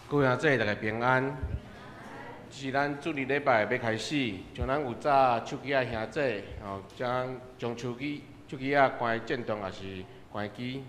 各位兄弟，大家平安。這是咱主日禮拜欲開始，像咱有紮手機仔兄弟，吼，將手機仔關震動，抑是關機。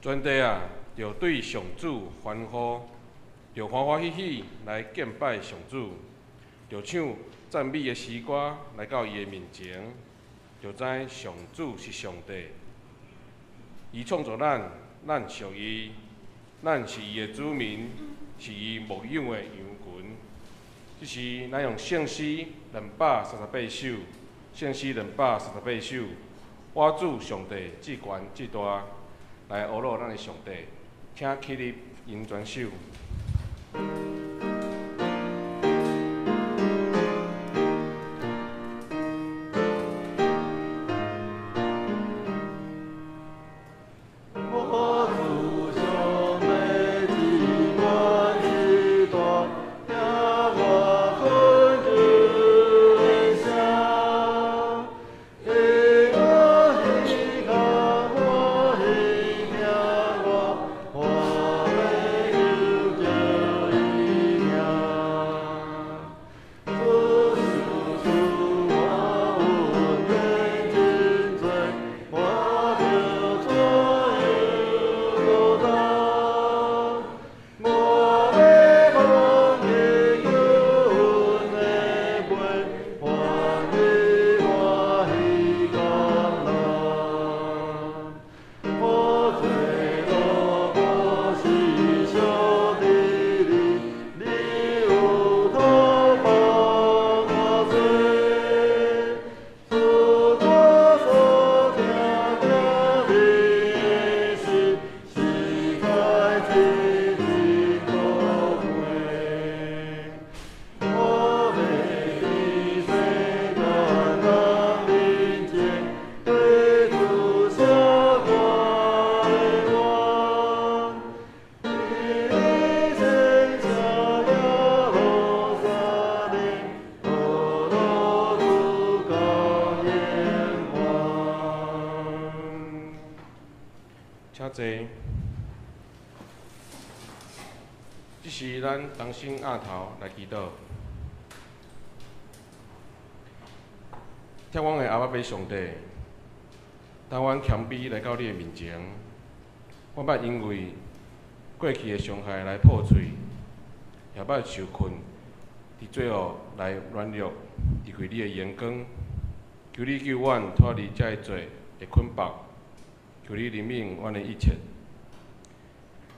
全地啊，著對上主歡呼，著歡歡喜喜來敬拜上主，著唱讚美的詩歌來到伊的面前，著知上主是上帝，伊創造咱，咱屬伊，咱是伊的子民，是伊牧養的羊群。這時，咱用聖詩238首，聖詩238首，我主上帝至懸至大。來呵咾咱的上帝，請起立，引轉手。請坐。這時，咱同心徛頭來祈禱。疼阮的阿爸父上帝，當阮謙卑來到你的面前，我捌因為過去的傷害來破碎，也捌受困，佇罪惡來軟弱，離開你的榮光。求你救阮脫離這个罪的捆綁，求你憐憫阮的一切，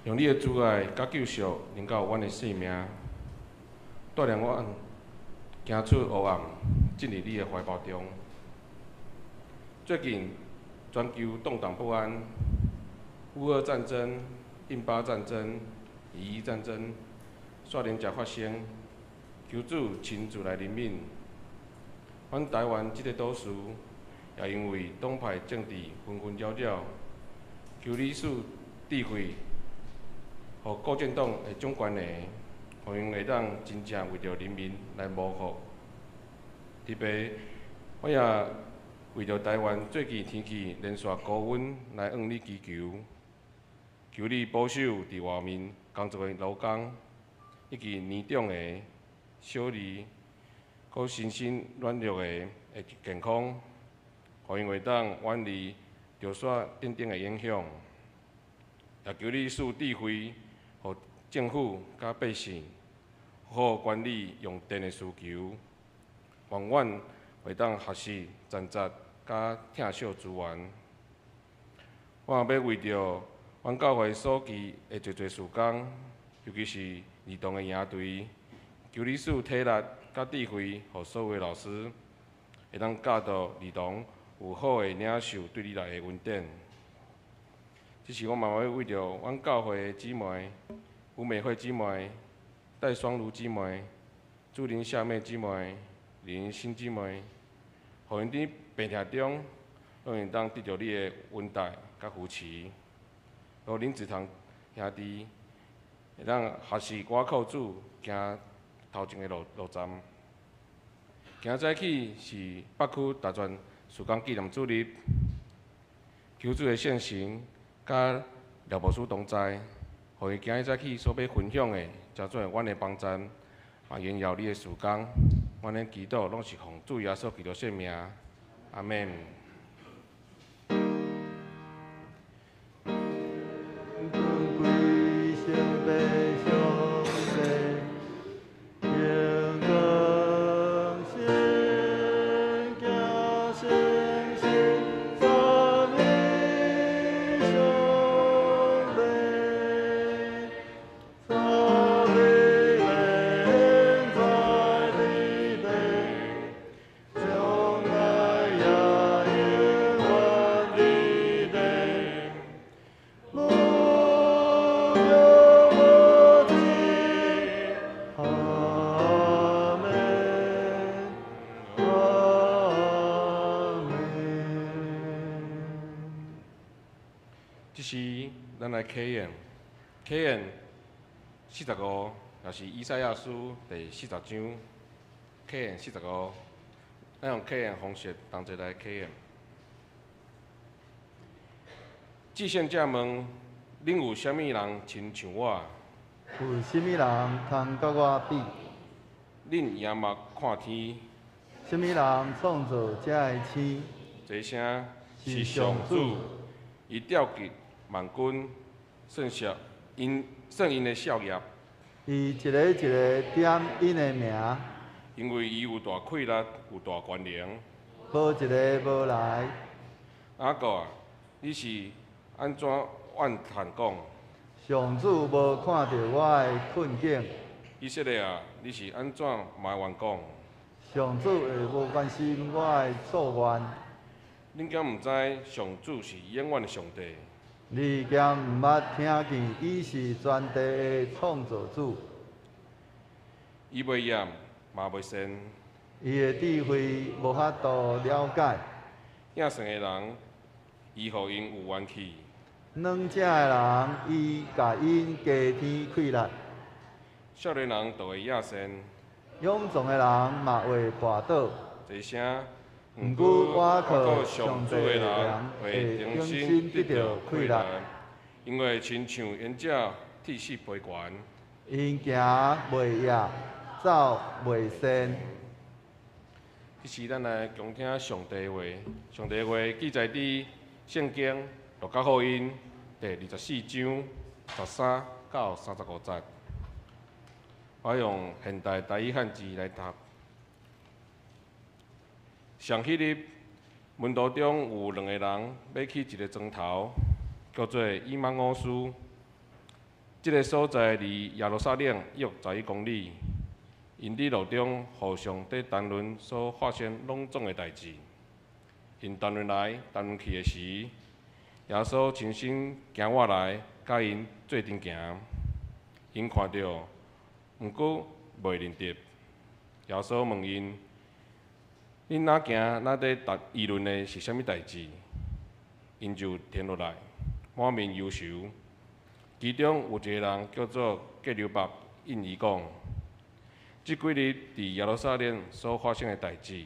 用你的慈愛佮救贖臨到阮的性命，帶領阮行出黑暗，進入你的懷抱中。最近全球動盪不安，烏俄戰爭、印巴戰爭、以伊戰爭，煞連接發生，求主親自來憐憫。阮台灣這個島嶼，也因為黨派政治紛紛擾擾，求你賜智慧，予國進黨的掌權的，予𪜶會當真正為著人民來謀福。特別，我也為著台灣最近天氣連續高溫來向你祈求，求你保守佇外面工作的勞工，以及年長的、小兒、閣身心軟弱的的健康，予𪜶會當遠離潮煞等等的影響。也求你賜智慧，予政府佮百姓好好管理用電的需求，願阮會當學習善節佮疼惜資源。我也欲為著阮教會所記的濟濟事工，尤其是兒童的營隊，求你賜體力佮智慧，予所有的老師會當教導兒童有好的領受對你來的恩典。這是我嘛欲為著阮教會的姊妹，吳美惠姊妹、戴雙如姊妹、朱林夏妹姊妹、林新姊妹，予𪜶佇病痛中，攏會當得著你的恩待佮扶持。予林子堂兄弟會當學習倚靠主，行頭前的路路站。今早起是北區大專事工紀念主日，求主的聖神佮廖牧師同在，予伊今日早起所欲分享的，成做阮的幫贊，嘛榮耀你的事工。阮的祈禱攏是奉主耶穌基督聖名，阿們。這時，咱來啟應，啟應45，也是以賽亞書第40章，啟應四十五，咱用啟應方式同齊來啟應。至聖者問：恁有啥物人親像我？有啥物人通佮我比？恁仰目看天，啥物人創造這个星？這聲是上主，伊調集萬軍，算是𪜶算𪜶的數目。伊一个一个點𪜶的名。因為伊有大氣力，有大權能。無一个無來。雅各啊，你是按怎怨嘆講？上主無看著我的困境。以色列啊，你是按怎埋怨講？上主會無關心我的訴願。恁敢毋知上主是永遠的上帝？你敢毋捌聽見伊是全地的創造主？伊袂厭，嘛袂倦。伊的智慧無法度了解。厭算的人，伊予𪜶有元氣。軟食的人，伊共𪜶加添氣力。少年人就會厭善。勇壯的人嘛會跋倒。這聲。毋過倚靠上主的人會重新得著氣力，𪜶會親像鷹仔鐵翅飛懸。𪜶行袂厭，走袂鉎。這時，咱來恭聽上帝話。上帝話記載佇聖經路加福音第24章13到35節。我用現代台語漢字來讀。上彼日，門徒中有兩个人欲去一个庄頭，叫做以馬忤斯。這个所在離耶路撒冷約11公里。𪜶佇路中互相佇談論所發生攏總的代誌。𪜶談論來談論去的時，耶穌親身行倚來，佮𪜶做陣行。𪜶看著，毋過袂認得。耶穌問𪜶：恁若行，若佇談議論的是啥物代誌？𪜶就停落來，滿面憂愁。其中有一个人叫做革流巴，應伊講：這幾日佇耶路撒冷所發生的代誌，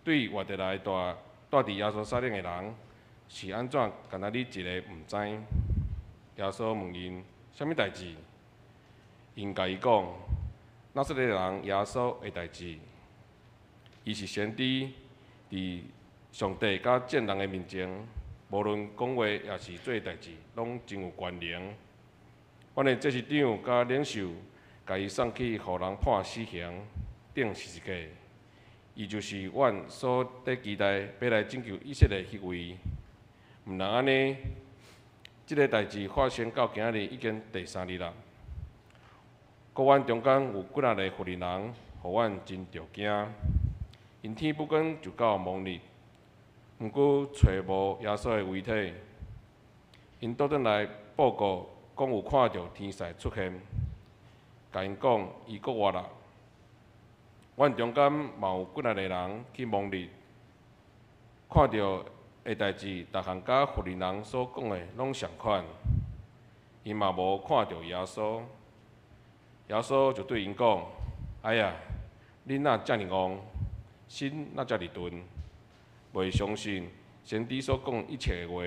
對活佇來蹛蹛佇耶路撒冷的人是按怎？敢若你一个毋知？耶穌問𪜶：啥物代誌？𪜶共伊講：拿撒勒人耶穌的代誌。伊是先知，佇上帝佮眾人的面前，無論講話抑是做代誌，攏真有權能。阮的祭司長佮領袖，共伊送去予人判死刑，釘十字架。伊就是阮所佇期待欲來拯救以色列彼位。毋但按呢，這个代誌發生到今仔日已經第三日啦。閣阮中間有幾若个婦人人，予阮真著驚。𪜶天不光就到墓裡，毋過揣無耶穌的遺體。𪜶倒轉來報告，講有看著天使出現，共𪜶講伊閣活啦。阮中間嘛有幾若个人去墓裡，看著的代誌，逐項佮婦人人所講的攏相款。𪜶嘛無看著耶穌。耶穌就對𪜶講：哎呀，恁若遮爾戇，心若遮爾鈍，袂相信先知所講一切的話。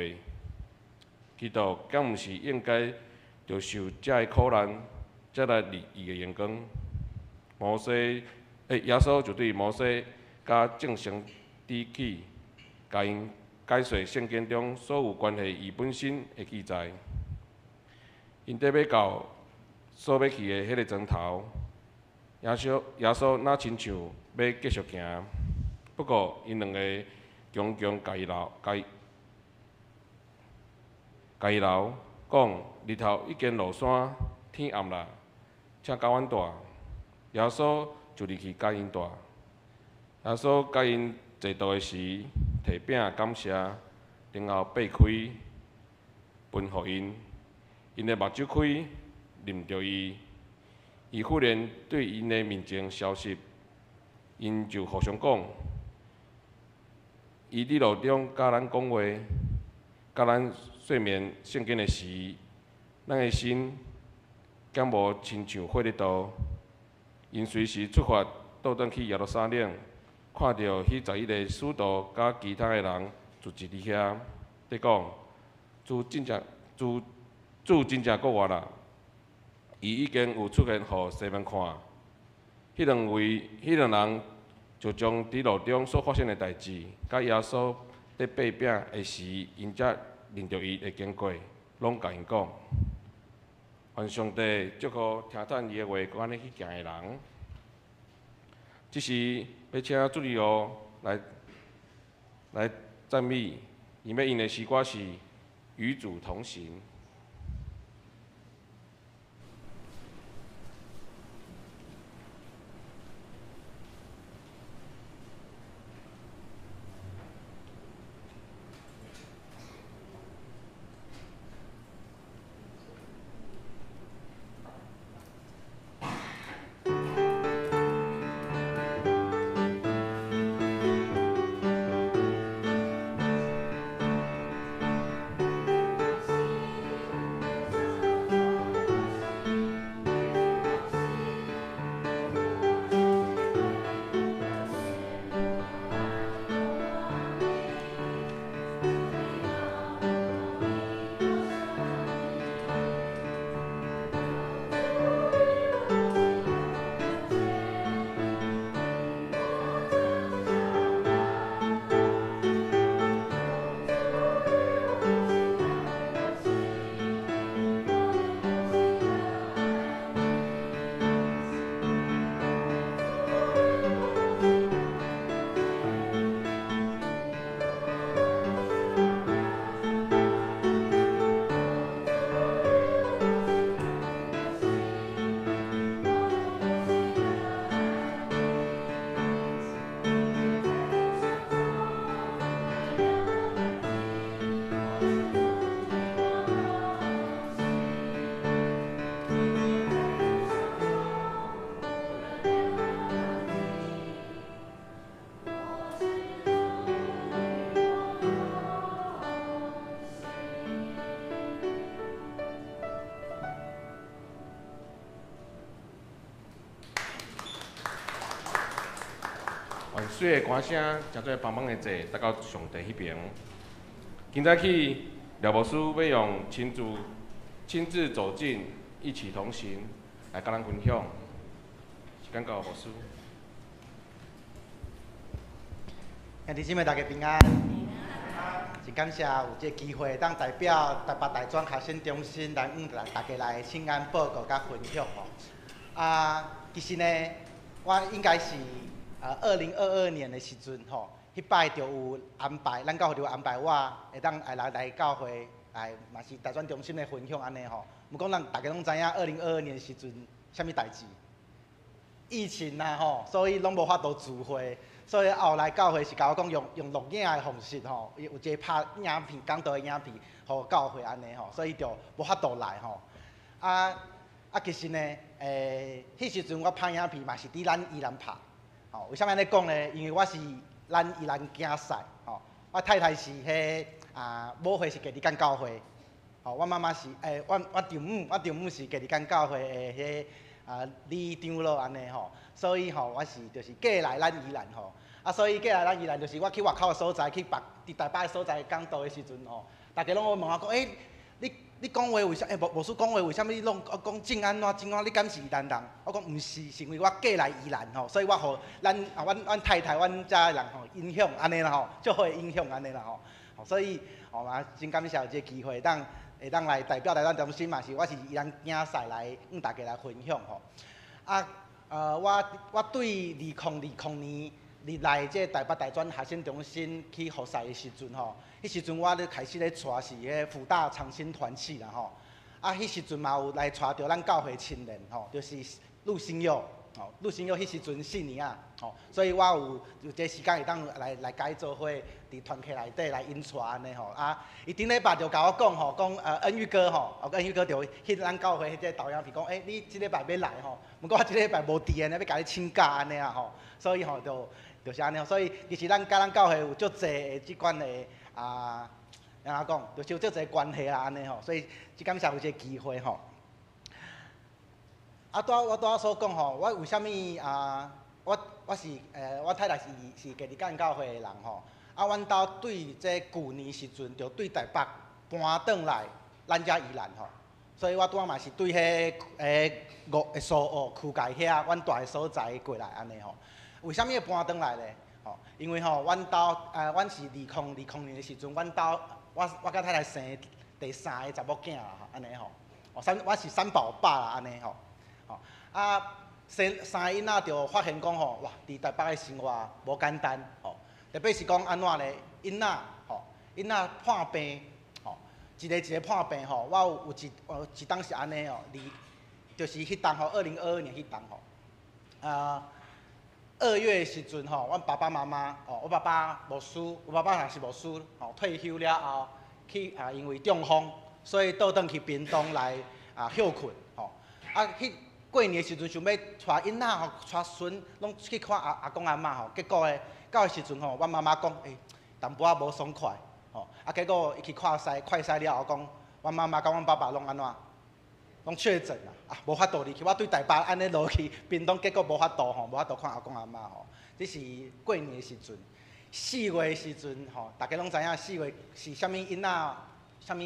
基督敢毋是應該著受遮的苦難，才來入伊的榮光？摩西，耶穌就對摩西佮眾先知起，共𪜶解說聖經中所有關係伊本身的記載。𪜶佇欲到所欲去的彼个庄頭，耶穌若親像欲繼續行，不過𪜶兩个強強共伊留，共伊留，講日頭已經落山，天暗啦，請佮阮蹛。耶穌就入去佮𪜶蹛。耶穌佮𪜶坐桌的時，提餅感謝，然後擘開，分予𪜶，𪜶的目睭開，認著伊，伊忽然對𪜶的面前消失，𪜶就互相講：伊佇路中佮咱講話，佮咱說明聖經的時，咱的心敢無親像火咧燒？𪜶隨時出發，倒轉去耶路撒冷，看著彼11个使徒佮其他的人聚集佇遐，佇講：主真正主主真正閣活啦！伊已經有出現予西門看。彼兩人就將佇路中所發生的代誌，佮耶穌佇擘餅的時，𪜶才認著伊的經過，攏共𪜶講。願上帝祝福聽迵伊的話，閣按呢去行的人。這時欲請主日學來讚美，𪜶欲用的詩歌是《與主同行》。心。媠的歌聲，成做幫幫的祭，帶到上帝彼爿。今早起，廖牧師欲用親自親自走進，一起同行，來佮咱分享。時間交牧師。兄弟姊妹，大家平安。真感謝有這个機會，當代表台北大專學生中心來向大家來請安報告佮分享吼。啊，其實呢，我應該是2022年的時陣吼，彼擺就有安排，咱教會就有安排我會當來教會來，嘛是大專中心的分享按呢吼。毋過咱大家攏知影，二零二二年的時陣啥物代誌？疫情啊吼，所以攏無法度聚會。所以後來教會是共我講用錄影的方式吼，有一个拍影片、講道的影片，予教會按呢吼，所以就無法度來吼。啊，其實呢，彼時陣我拍影片嘛是佇咱宜蘭拍，吼，為啥物按呢講呢？因為我是咱宜蘭囝婿，吼，我太太是彼啊母會是繼日港教會，吼，我媽媽是我丈母是繼日港教會的彼啊李長老按呢吼，所以吼我是就是過來咱宜蘭吼。啊，所以過來咱宜蘭就是我去外口的所在，去別佇台北的所在講道的時陣吼，大家攏會問我講，欸，你講話為啥？欸，牧師講話為啥物你攏講靖安怎靖安？你敢是宜蘭人？我講毋是，是因為我過來宜蘭吼，所以我予咱啊，阮太太、阮遮的人吼影響按呢啦吼，足好的影響按呢啦吼。所以吼嘛，真感謝有這个機會，會當來代表台灣中心嘛是，我是宜蘭囝婿來向大家來分享吼。啊，我對2020年入來這台北大專學生中心去服侍的時陣吼，彼時陣我咧開始咧帶是彼輔大長青團契啦吼。啊，彼時陣嘛有來帶著咱教會青年吼，就是陸新佑，吼，陸新佑彼時陣4年啊，吼，所以我有這時間會當來共伊做伙佇團契內底來引帶按呢吼。啊，伊頂禮拜就共我講吼，講恩玉哥吼，恩玉哥就翕咱教會彼個投影片講，欸，你這禮拜欲來吼，毋過我這禮拜無佇呢，欲共你請假按呢啊吼，所以吼就是按呢，所以其實咱佮咱教會有足濟的這款的啊，按怎講，就是有足濟關係啦按呢吼，所以真感謝有這个機會吼。啊，拄我拄仔所講吼，我為啥物啊？我是我太太是繼日港教會的人吼。啊，阮兜對這舊年時陣就對台北搬轉來咱遮宜蘭吼，所以我拄仔嘛是對彼個五蘇澳區界遐，阮住的所在過來按呢吼。為啥物會搬轉來咧？吼，因為吼，阮兜阮是2020年的時陣，阮兜我佮太太生第三個查某囝啦，按呢吼。哦，我是三寶爸啦，按呢吼。吼啊，生三個囡仔就發現講吼，哇，佇台北的生活無簡單吼，特別是講按怎咧，囡仔吼，囡仔破病吼，一个一個破病吼，我有一當是按呢哦，二就是彼冬吼，2022年彼冬吼，啊。2月的時陣吼，阮爸爸媽媽哦，我爸爸牧師，我爸爸也是牧師，吼，退休了後去啊，因為中風，所以倒轉去屏東來啊歇睏吼。啊，彼過年的時陣想欲帶囡仔吼，帶孫攏去看阿公阿嬤吼，結果咧到的時陣吼，阮媽媽講，欸，淡薄仔無爽快，吼，啊，結果伊去快篩，快篩了後講，阮媽媽佮阮爸爸攏按怎？攏確診啦，啊，無法度入去。我對台北按呢落去屏東，結果無法度吼，無法度看阿公阿嬤吼。這是過年的時陣，四月的時陣吼，大家攏知影四月是啥物囡仔，啥物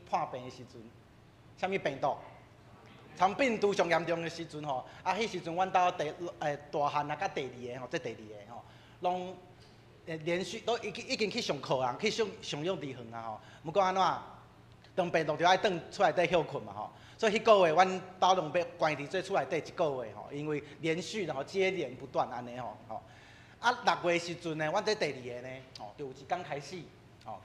破病的時陣，啥物病毒？腸病毒上嚴重的時陣吼，啊，彼時陣阮兜第大漢啊，佮第二个吼，這第二个吼，攏連續都已經去上課啊，去上幼稚園啊吼。毋過按怎？當病毒就愛轉厝內底歇睏嘛吼。所以彼個月，阮兜攏欲關佇這厝內底一個月吼，因為連續吼接連不斷按呢吼吼。啊，6月時陣呢，阮這第二个呢，吼，就有一工開始，吼，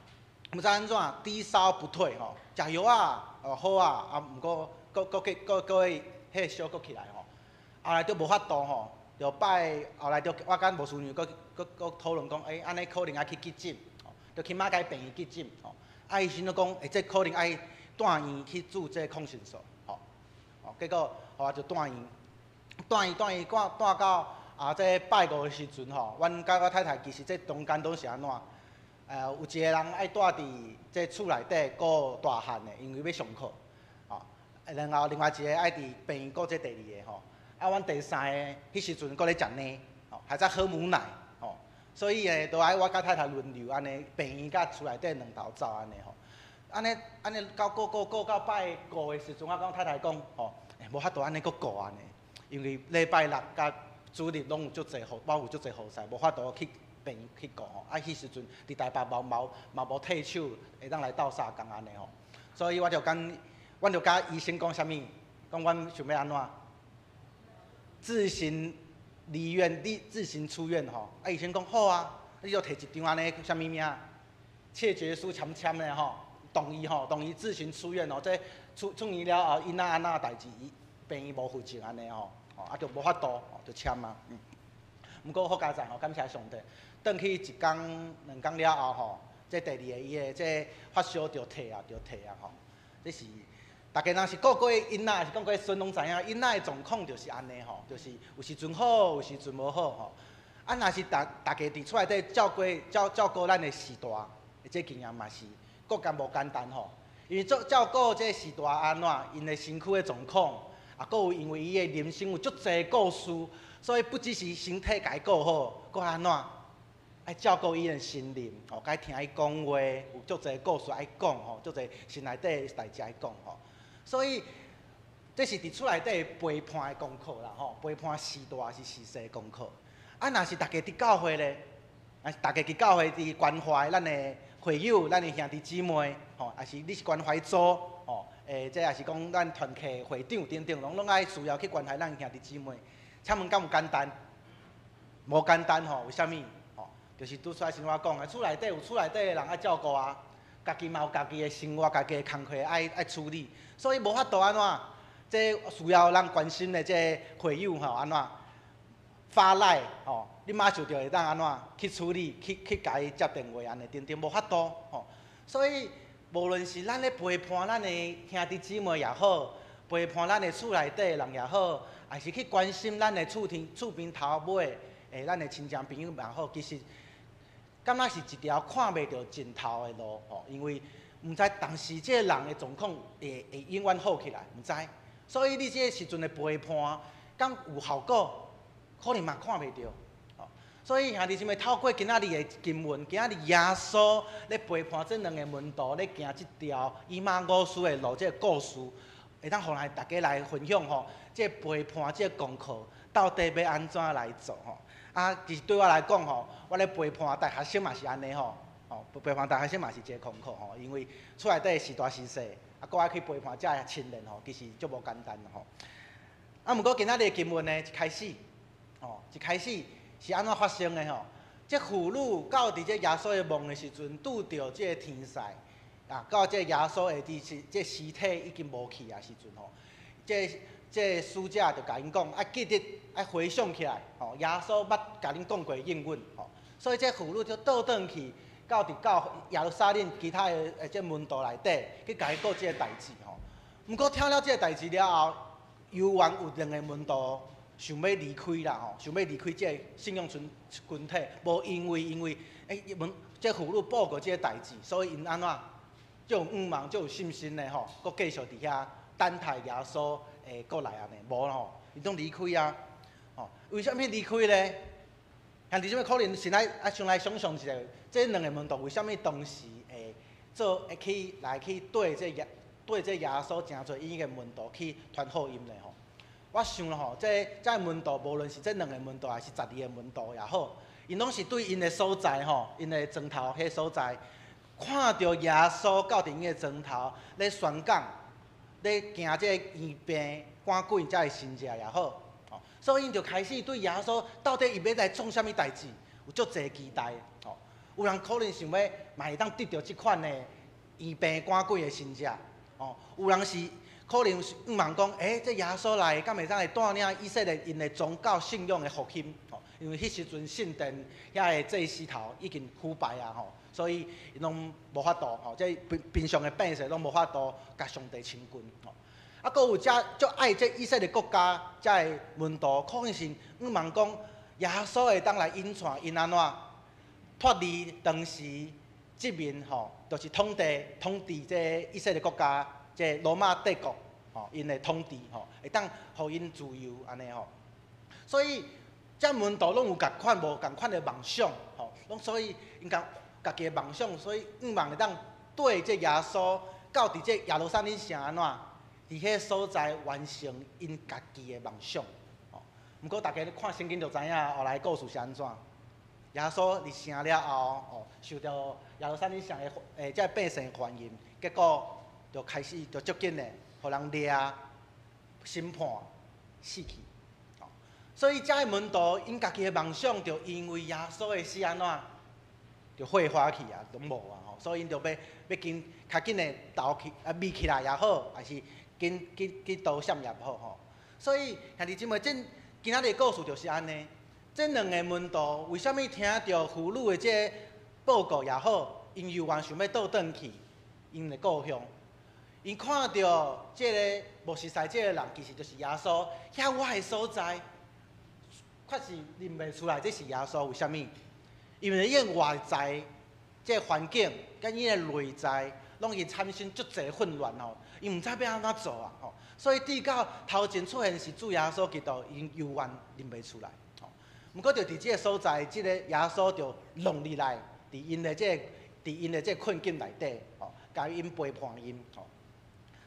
毋知按怎低燒不退吼，食藥啊，哦好啊，啊毋過閣閣去閣閣彼燒閣起來吼，後來就無法度吼，就拜後來就我佮牧師娘閣閣閣討論講，欸，按呢可能愛去急診，吼，就去馬偕病院急診，吼，啊醫生就講，欸，這可能愛住院去注這抗生素，吼，吼，結果予我就住院，住院住院住住到啊，這拜五的時陣吼，阮佮我太太其實這中間攏是按怎？有一個人愛蹛佇這厝內底顧大漢的，因為欲上課，吼，然後另外一個愛佇病院顧這第二個吼，啊，阮第三个彼時陣閣咧食奶，吼，還在喝母奶，吼，所以都愛我佮太太輪流按呢，病院佮厝內底兩頭走按呢吼。按呢按呢到顧顧顧到拜五的時陣，我講太太講吼，無法度按呢閣顧按呢，因為禮拜六佮主日攏有足濟雨，我有足濟雨勢，無法度去病院去顧吼。啊，彼時陣佇台北無無嘛無替手會當來鬥相共按呢吼，所以我就講，阮就佮醫生講啥物，講阮想欲按怎，自行離院，你自行出院吼。啊，醫生講好啊，你就提一張按呢啥物名，切結書簽簽的吼，同意吼，同意自行出院哦。這出院了後，𪜶若按怎代誌，伊病院無負責按呢吼，啊就無法度，就簽啊。毋過好佳哉吼，感謝上帝，轉去一工兩工了後吼，這第二個伊的這發燒就退啊，就退啊吼。這是逐家若是顧過囡仔，抑是顧過孫，攏知影囡仔的狀況就是按呢吼，就是有時陣好，有時陣無好吼。啊，若是逐逐家佇厝內底照顧照照顧咱的序大，這經驗嘛是閣較無簡單吼。因為做照顧這序大按怎，𪜶的身軀的狀況，啊，閣有因為伊的人生有足濟故事，所以不只是身體共伊顧好，閣按怎愛照顧伊的心靈，吼，該聽伊講話，有足濟故事愛講吼，足濟心內底的代誌愛講吼。所以這是佇厝內底陪伴的功課啦吼，陪伴序大是序細的功課。啊，若是逐家佇教會咧，若是逐家佇教會佇關懷咱的會友、咱的兄弟姊妹，吼，抑是你是關懷組，吼，這抑是講咱團契會長等等，攏攏愛需要去關懷咱兄弟姊妹。請問敢有簡單？無簡單吼，為啥物？吼，就是拄才先我講的，厝內底有厝內底的人愛照顧啊，家己嘛有家己的生活、家己的工課愛愛處理，所以無法度按怎？這需要咱關心的這會友吼，按怎發來吼？你馬上就會當按怎去處理、去去共伊接電話按呢等等，無法度吼。所以無論是咱咧陪伴咱的兄弟姊妹也好，陪伴咱的厝內底的人也好，抑是去關心咱的厝天厝邊頭尾的咱的親戚朋友也好，其實感覺是一條看袂著盡頭的路吼，因為毋知當時這個人的狀況會會永遠好起來，毋知。所以你這個時陣的陪伴，敢有效果？可能嘛看袂著。所以兄弟姊妹，透過今仔日的經文，今仔日耶穌咧陪伴這兩个門徒咧行這條以馬忤斯的路，這個故事，會當予咱大家來分享吼。這個陪伴這個功課到底欲按怎來做吼？啊，其實對我來講吼，我咧陪伴大學生嘛是按呢吼，吼陪伴大學生嘛是一個功課吼，因為厝內底序大序細，啊，閣愛去陪伴遮的青年吼，其實足無簡單吼。啊，毋過今仔日的經文呢，一開始，吼，一開始是按怎發生的吼？這婦女到佇這耶穌的夢的時陣，拄著這個天使，啊，到這耶穌的佇是這屍體已經無去啊時陣吼，這這使者就共𪜶講，愛記得愛回想起來，吼，耶穌捌共恁講過應允，吼，所以這婦女就倒轉去到佇到耶路撒冷其他的這門徒內底去共伊講這個代誌，吼。毋過聽了這個代誌了後，猶原有兩个門徒想欲離開啦，吼，想欲離開這個信仰群群體，無因為因為門這婦女報告這個代誌，所以𪜶按怎足有向望、足有信心的吼，閣繼續佇遐等待耶穌會過來按呢，無吼，𪜶攏離開啊，吼，為啥物離開咧？兄弟姊妹可能先來啊，先來想像一下，這兩个門徒為啥物當時會做會去來去對這耶對這耶穌誠濟伊个門徒去傳福音咧吼？我想吼，這這門徒無論是這兩个門徒，抑是十二个門徒也好，𪜶攏是對𪜶的所在吼，𪜶的莊頭彼所在，看著耶穌到佇𪜶的莊頭咧宣講，咧行這個醫病趕鬼這个神蹟也好，吼，所以𪜶就開始對耶穌到底伊欲來創啥物代誌，有足濟期待，吼。有人可能想欲嘛會當得著這款的醫病趕鬼的神蹟，吼。有人是可能向望講，欸，這耶穌來，敢會當來帶領以色列𪜶的宗教信仰的復興，吼。因為彼時陣聖殿遐个祭司頭已經腐敗啊，吼，所以𪜶攏無法度，吼，這平平常的百姓攏無法度共上帝親近，吼。啊，閣有遮足愛這以色列國家遮个門徒，可能是向望講耶穌會當來引帶𪜶按怎脫離當時殖民吼，就是統治統治這以色列國家，這羅馬帝國吼，𪜶的統治吼，會當予𪜶自由按呢吼。所以遮門徒攏有仝款無仝款的夢想吼，攏所以𪜶共家己的夢想，所以向望會當綴這耶穌到佇這耶路撒冷城按怎？佇彼个所在完成𪜶家己的夢想。吼，毋過大家看聖經就知影後來故事是按怎。耶穌入城了後，哦，受著耶路撒冷城的這百姓歡迎，結果就開始就足緊的，予人掠審判死去。所以遮的門徒𪜶家己的夢想，就因為耶穌的死按怎，就火化去啊，攏無啊吼。所以𪜶就欲欲緊較緊的逃去啊，避起來也好，抑是緊去去逃閃也好吼。所以兄弟姊妹，這今仔日的故事就是按呢。這兩个門徒為啥物聽著婦女的這个報告也好，𪜶猶原想欲倒轉去𪜶的故鄉？𪜶看著這个無熟似這个人，其實就是耶穌，遐倚的所在，確實認袂出來這是耶穌。為啥物？因為伊的外在這个環境，佮伊的內在，攏已經產生足濟混亂吼，伊毋知欲按怎做啊吼。所以直到頭前出現是主耶穌基督，𪜶猶原認袂出來。毋過就佇這个所在，這个耶穌就挵入來，佇𪜶的這个困境內底，吼，共𪜶陪伴𪜶，吼。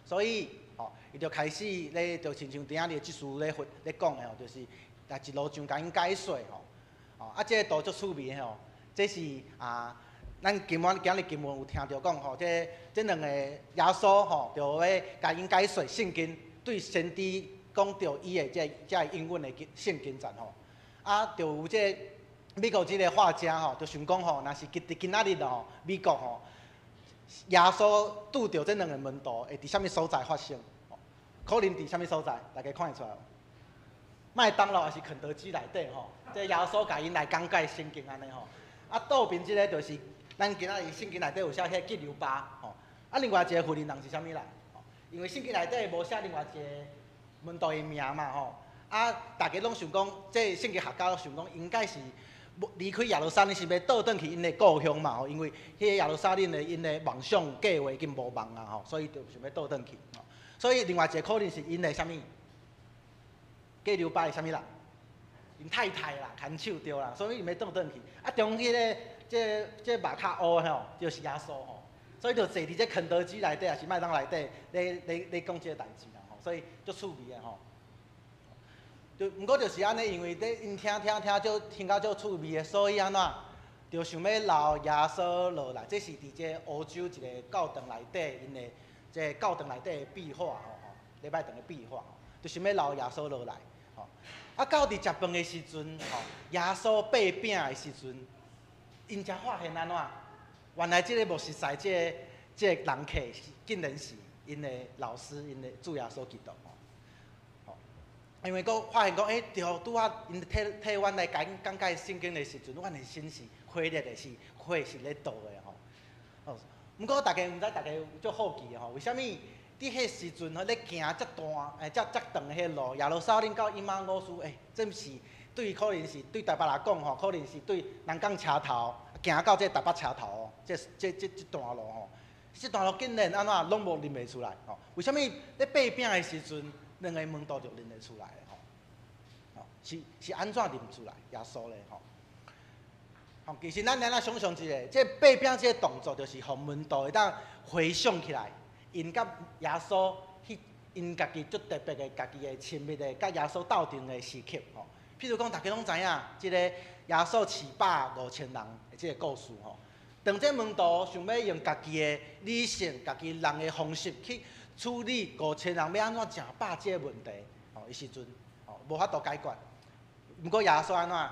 所以，吼，伊就開始咧，就親像頂日這書咧咧講的吼，就是來一路上共𪜶解說吼。吼，啊，這个圖足趣味的吼，這是啊，咱今晚今日經文有聽著講吼，這這兩个耶穌吼，就欲共𪜶解說聖經，對先知講著伊的這這應允的聖經節吼。啊，就有這个美國這个畫家吼，就想講吼，若是今今仔日吼，美國吼，耶穌拄著這兩个門徒，會佇啥物所在發生？可能佇啥物所在？大家看會出來無？麥當勞抑是肯德基內底吼，這耶穌共𪜶來講解聖經按呢吼。啊，倒邊這个就是咱今仔日聖經內底有寫彼個革流巴吼。啊，另外一個負責人是啥物人？因為聖經內底無寫另外一個門徒的名嘛吼。啊！大家攏想講，這聖經學家攏想講，應該是離開耶路撒冷是欲倒轉去𪜶的故鄉嘛吼，因為彼个耶路撒冷的𪜶的夢想計劃已經無望啊吼，所以就想欲倒轉去。所以另外一個可能是𪜶的啥物？革流巴的啥物人？𪜶太太啦，牽手對啦，所以𪜶欲倒轉去。啊，中彼个這這目較烏吼，就是耶穌吼，所以就坐佇這肯德基內底，抑是麥當勞內底，咧咧咧講這个代誌啦吼，所以足趣味的吼。就毋過就是按呢，因為咧𪜶聽聽聽，就聽到足趣味的，所以按怎，就想欲留耶穌落來。這是佇這歐洲一个教堂內底，𪜶的這教堂內底的壁畫吼吼，禮拜堂的壁畫，就想欲留耶穌落來吼。啊，到佇食飯的時陣吼，耶穌擘餅的時陣，𪜶才發現按怎，原來這个無熟似這个這个人客，竟然是𪜶的老師，𪜶的主耶穌基督。因為閣發現講，欸，對，拄仔𪜶替替阮來講講解聖經的時陣，阮的心是火熱的，是火是咧著的吼。哦，毋過大家毋知，大家有足好奇的吼，為啥物佇彼時陣吼咧行遮大、欸，遮遮長的彼路，耶路撒冷到以馬忤斯，欸，這毋是對可能是對台北來講吼，可能是對南港車頭行到這台北車頭哦，這這這這段路吼，這段路竟然按怎攏無認袂出來吼？為啥物咧擘餅的時陣？兩个門徒就認得出來吼，吼是是按怎認出來耶穌咧吼？吼，其實咱來來想像一下，這擘餅這个動作，就是予門徒會當回想起來，𪜶佮耶穌彼𪜶家己足特別的、家己的親密的，佮耶穌鬥陣的時刻吼。譬如講，大家攏知影，這個耶穌飼飽五千人的這个故事吼。當這門徒想欲用家己的理性、家己人的方式去處理五千人欲按怎食飽這个問題，吼，彼時陣吼無法度解決。毋過耶穌按怎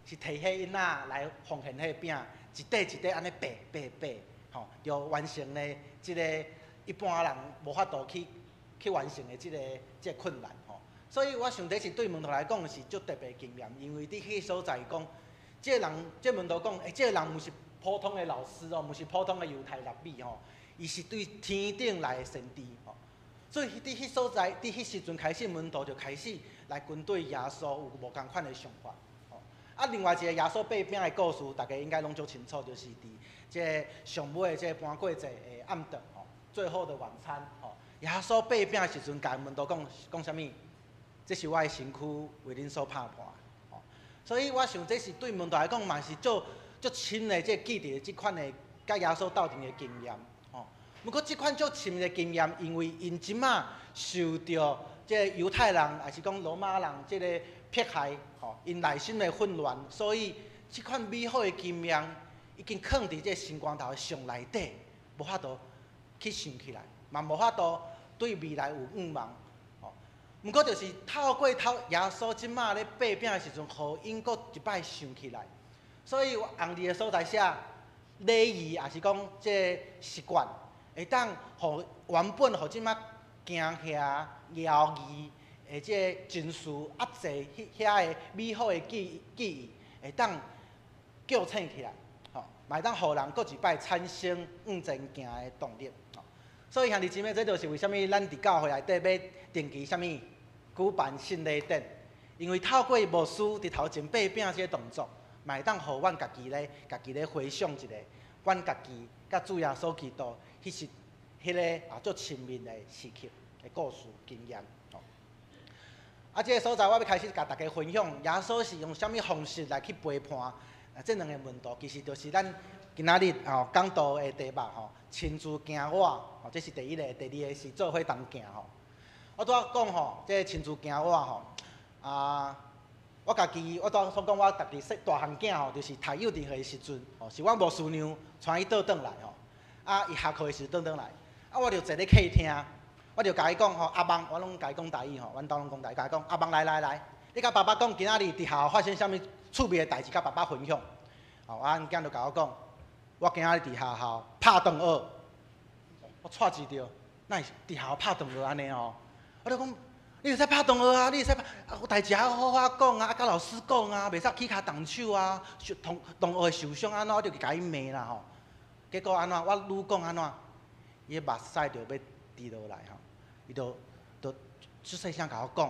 是提彼嬰仔來奉獻彼個餅，一塊一塊按呢擘擘擘，吼，就完成咧這个一般人無法度去去完成的這个這个困難吼。所以我想這是對門徒來講是足特別經驗，因為佇彼個所在講，這个人這門徒講，欸，這个人毋是普通的老師哦，毋是普通的猶太拉比吼。伊是對天頂來的先知吼，所以佇彼所在，佇彼時陣開始，門徒就開始來跟對耶穌有無仝款的想法吼。啊，另外一个耶穌擘餅的故事，大家應該攏足清楚，就是佇這个上尾這個盤過節的暗頓吼，最後的晚餐吼。耶穌擘餅的時陣，共門徒講講啥物？這是我的身軀為恁所拍破吼。所以我想這是對門徒來講嘛是足足足深的這個記得這款的佮耶穌鬥陣的經驗，吼。毋過這款足深的經驗，因為𪜶這馬受著這個猶太人，抑是講羅馬人這个迫害，吼，𪜶內心的混亂，所以這款美好的經驗已經囥佇這個心肝頭的上內底，無法度去想起來，嘛無法度對未來有向望。吼，毋過就是透過頭耶穌這馬咧擘餅的時陣，予𪜶閣一擺想起來。所以紅字的所在寫禮儀，抑是講這個習慣，會當予原本予這馬驚嚇、猶疑的這個情緒壓制，彼遐的美好的記憶，會當叫醒起來，吼，嘛會當予人閣一擺產生向前行的動力。吼，所以兄弟姊妹，這就是為啥物咱佇教會內底欲定期啥物舉辦聖禮典，因為透過牧師佇頭前擘餅這個動作，嘛會當予阮家己咧，家己咧回想一下，阮家己佮主耶穌基督彼時彼个啊足親密的時刻的故事經驗。吼，啊，這个所在我欲開始共大家分享，耶穌是用啥物方式來去陪伴啊這兩个門徒，其實就是咱今仔日吼講道的題目吼，親自行我，吼，這是第一个，第二个是做伙同行吼。我拄仔講吼，這个親自行我吼，啊。我家己，我拄仔所講，我家己細大漢囝吼，就是讀幼稚園的時陣，吼，是阮牧師娘帶伊倒轉來吼，啊，伊下課的時陣轉轉來，啊，我就坐咧客廳，我就共伊講吼，阿望，我攏共伊講台語吼，阮兜攏講台語，共伊講，阿望來來來，你共爸爸講今仔日佇學校發生啥物趣味的代誌，共爸爸分享。吼，啊，阮囝就共我講，我今仔日佇學校拍同學，我掣一著，哪會佇學校拍同學按呢吼？我就講。你會使拍同學啊！你會使拍，啊，有代誌愛好好講啊，啊，佮老師講啊，袂使起跤動手啊，受同學會受傷按怎，我就去共伊罵啦吼。結果按怎，我愈講按怎，伊的目屎就欲滴落來吼。伊就出細聲共我講，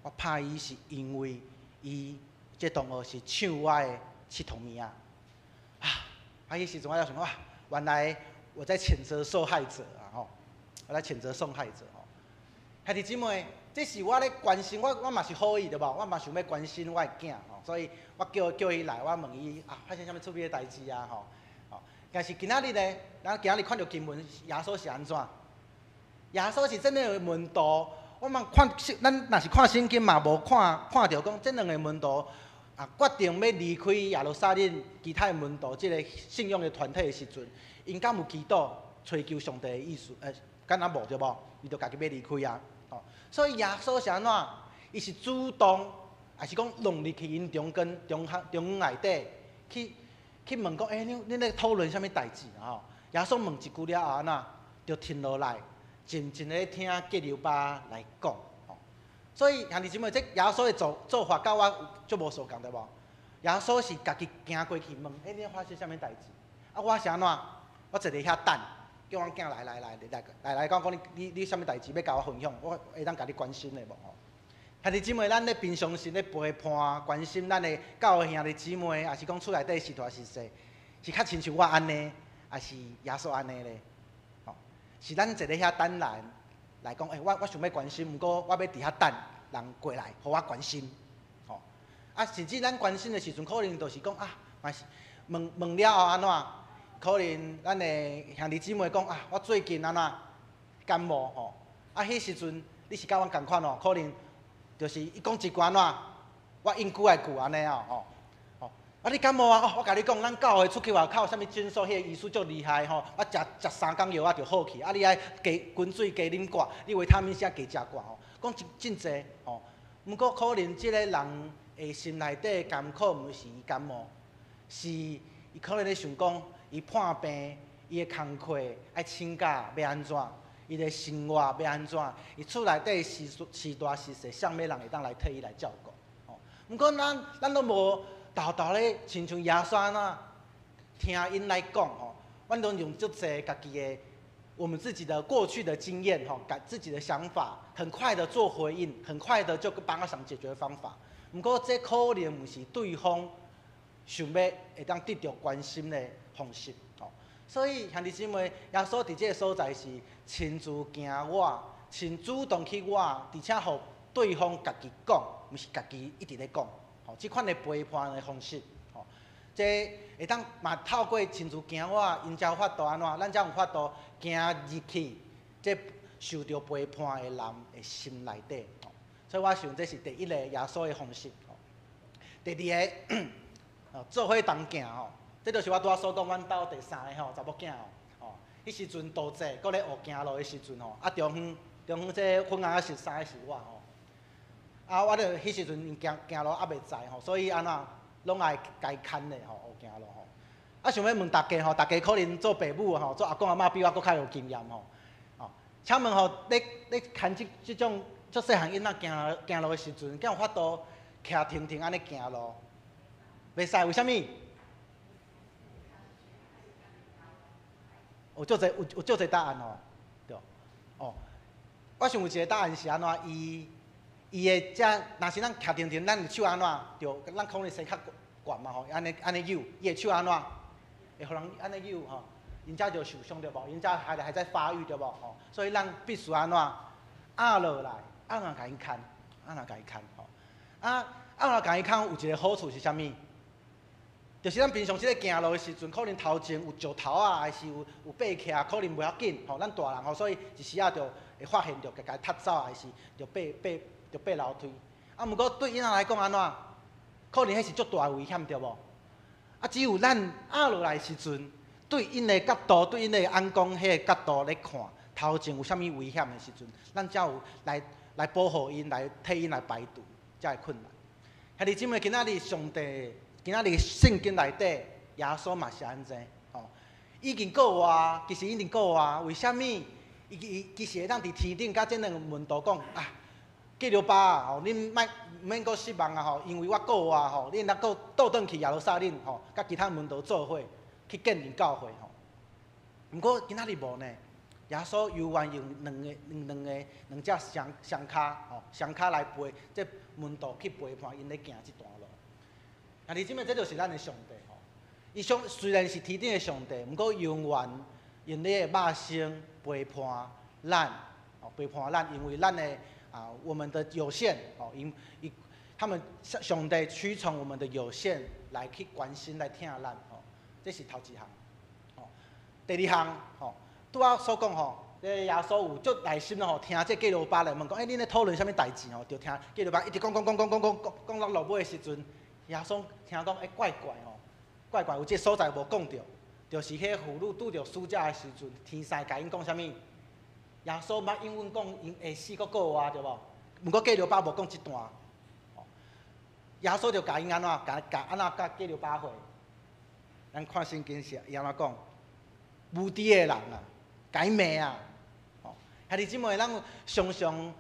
我拍伊是因為伊這同學是搶我的𨑨迌物仔。啊！啊，彼時陣我才想講，哇，原來我在譴責受害者啊吼，我在譴責受害者吼。兄弟姊妹，這是我咧關心，我嘛是好意對無？我嘛想欲關心我的囝吼，所以我叫伊來，我問伊啊，發生啥物趣味的代誌啊吼。吼，但是今仔日呢，咱今仔日看著經文，耶穌是按怎？耶穌是這兩个門徒，我嘛看，咱若是看聖經嘛，無看著講這兩个門徒啊，決定欲離開耶路撒冷其他的門徒，這个信仰的團體的時陣，𪜶敢有祈禱揣求上帝的意思？敢若無對無？伊就家己欲離開啊。所以耶穌是按怎？伊是主動，抑是講融入去𪜶中間、中中內底去去問講：欸，恁咧討論啥物代誌吼？耶穌問一句了後，按怎就停落來，靜靜咧聽革流巴來講。吼，所以兄弟姊妹，這耶穌的做法，佮我足無相仝對無？耶穌是家己行過去問：欸，恁發生啥物代誌？啊，我是按怎？我坐佇遐等。叫阮囝來來來來來來講講你你你啥物代誌欲共我分享，我會當共你關心的無吼？兄弟姊妹，咱咧平常時咧陪伴關心咱的教會兄弟姊妹，抑是講厝內底序大序細，是較親像我按呢，抑是耶穌按呢咧？吼，是咱坐咧遐等人來講，欸，我想欲關心，毋過我欲佇遐等人過來，予我關心，吼。啊，甚至咱關心的時陣，可能就是講啊，嘛是問問了後按怎？可能咱的兄弟姊妹講啊，我最近按怎感冒吼，啊，彼時陣你是佮阮仝款哦，可能就是伊講一句按怎，我應句來句按呢哦吼，吼，啊你感冒啊？哦，我共你講，咱教會出去外口啥物診所，彼个醫師足厲害吼，我食食三工藥仔就好去。啊，你愛加滾水加啉寡，你維他命 C 加食寡吼，講真真濟吼。毋過可能這个人的心內底艱苦，毋是伊感冒，是伊可能咧想講。伊破病，伊的工課愛請假欲按怎？伊的生活欲按怎？伊厝內底序大序細，啥物人會當來替伊來照顧？吼，毋過咱攏無沓沓咧，親像耶穌按怎聽𪜶來講吼，阮攏用足濟家己的我們自己的過去的經驗吼，共自己的想法，很快的做回應，很快的就幫他想解決方法。毋過這可能毋是對方想欲會當得著關心的方式，吼，所以兄弟姊妹，耶穌佇這个所在是親自行我，親主動去我，而且予對方家己講，毋是家己一直咧講，吼，這款的陪伴的方式，吼，這會當嘛透過親自行活，𪜶才有法度按怎？咱才有法度行入去，這受著陪伴的人的心內底。所以我想這是第一个耶穌的方式。第二个，做伙同行吼，這就是我拄仔所講，阮兜第三个吼查某囝吼，哦，彼時陣杜濟，閣咧學行路的時陣吼，啊中昏中昏這粉紅色衫的是我吼，啊我著彼時陣𪜶行行路猶袂知吼，所以按怎攏愛共伊牽的吼學行路吼。啊想欲問大家吼，大家可能做爸母吼，做阿公阿嬤比我閣較有經驗吼，哦，請問吼，咧咧牽這這種足細漢囡仔行行路的時陣，敢有法度徛停停按呢行路？袂使，為啥物？有足濟有有足濟答案吼，對。哦，我想有一個答案是按怎？伊伊的這，若是咱徛停停，咱的手按怎？對，咱可能生較懸嘛吼，按呢按呢扭，伊的手按怎？會予人按呢扭吼，𪜶才就受傷對無？𪜶才還還在發育對無？吼，所以咱必須按怎？壓落來，按怎共𪜶牽？按怎共𪜶牽？吼，啊，按怎共𪜶牽有一個好處是啥物？就是咱平常時咧行路的時陣，可能頭前有石頭啊，還是有有爬起來，可能袂要緊吼。咱大人吼，所以一時仔就會發現著，共共踢走，還是著爬爬著爬樓梯。啊，毋過對囡仔來講按怎？可能彼是足大的危險，對無？啊，只有咱壓落來的時陣，對𪜶的角度，對𪜶的眼光，彼个角度咧看，頭前有啥物危險的時陣，咱才有來來保護𪜶，來替𪜶來排除遮的困難。兄弟姊妹，今仔日上帝。今仔日聖經內底，耶穌嘛是按呢吼，已經過活，其實已經過活，為啥物？伊伊其實會當佇天頂佮這兩个門徒講啊，革流巴吼，恁莫毋免閣失望啊吼，因為我過活吼，恁若閣倒轉去耶路撒冷吼，佮其他門徒做伙去建立教會吼。毋過今仔日無呢，耶穌猶原用兩个兩個兩隻雙雙跤吼，雙跤來陪這門徒去陪伴𪜶咧行這段路。兄弟姊妹，這就是咱的上帝吼。伊上雖然是天頂的上帝，毋過永遠用你的肉身陪伴咱，哦陪伴咱，因為咱的啊我們的有限，哦𪜶伊他們上帝屈從我們的有限來去關心來疼咱，吼，這是頭一項。吼，第二項，吼，拄仔所講吼，這耶穌有足耐心吼，聽這革流巴來問講，欸，恁咧討論啥物代誌吼？就聽革流巴一直講講講講講講講到落尾的時陣。耶穌聽講，欸，怪怪吼，怪怪，有這所在無講著，就是彼婦女拄著使者的時陣，天使共𪜶講啥物？耶穌捌應允講，𪜶會死閣復活對無？毋過革流巴無講這段，耶穌就共𪜶按怎，共共按怎佮革流巴回？咱看聖經是伊按怎講？無知的人啊，共𪜶罵啊！吼，兄弟姊妹，咱常常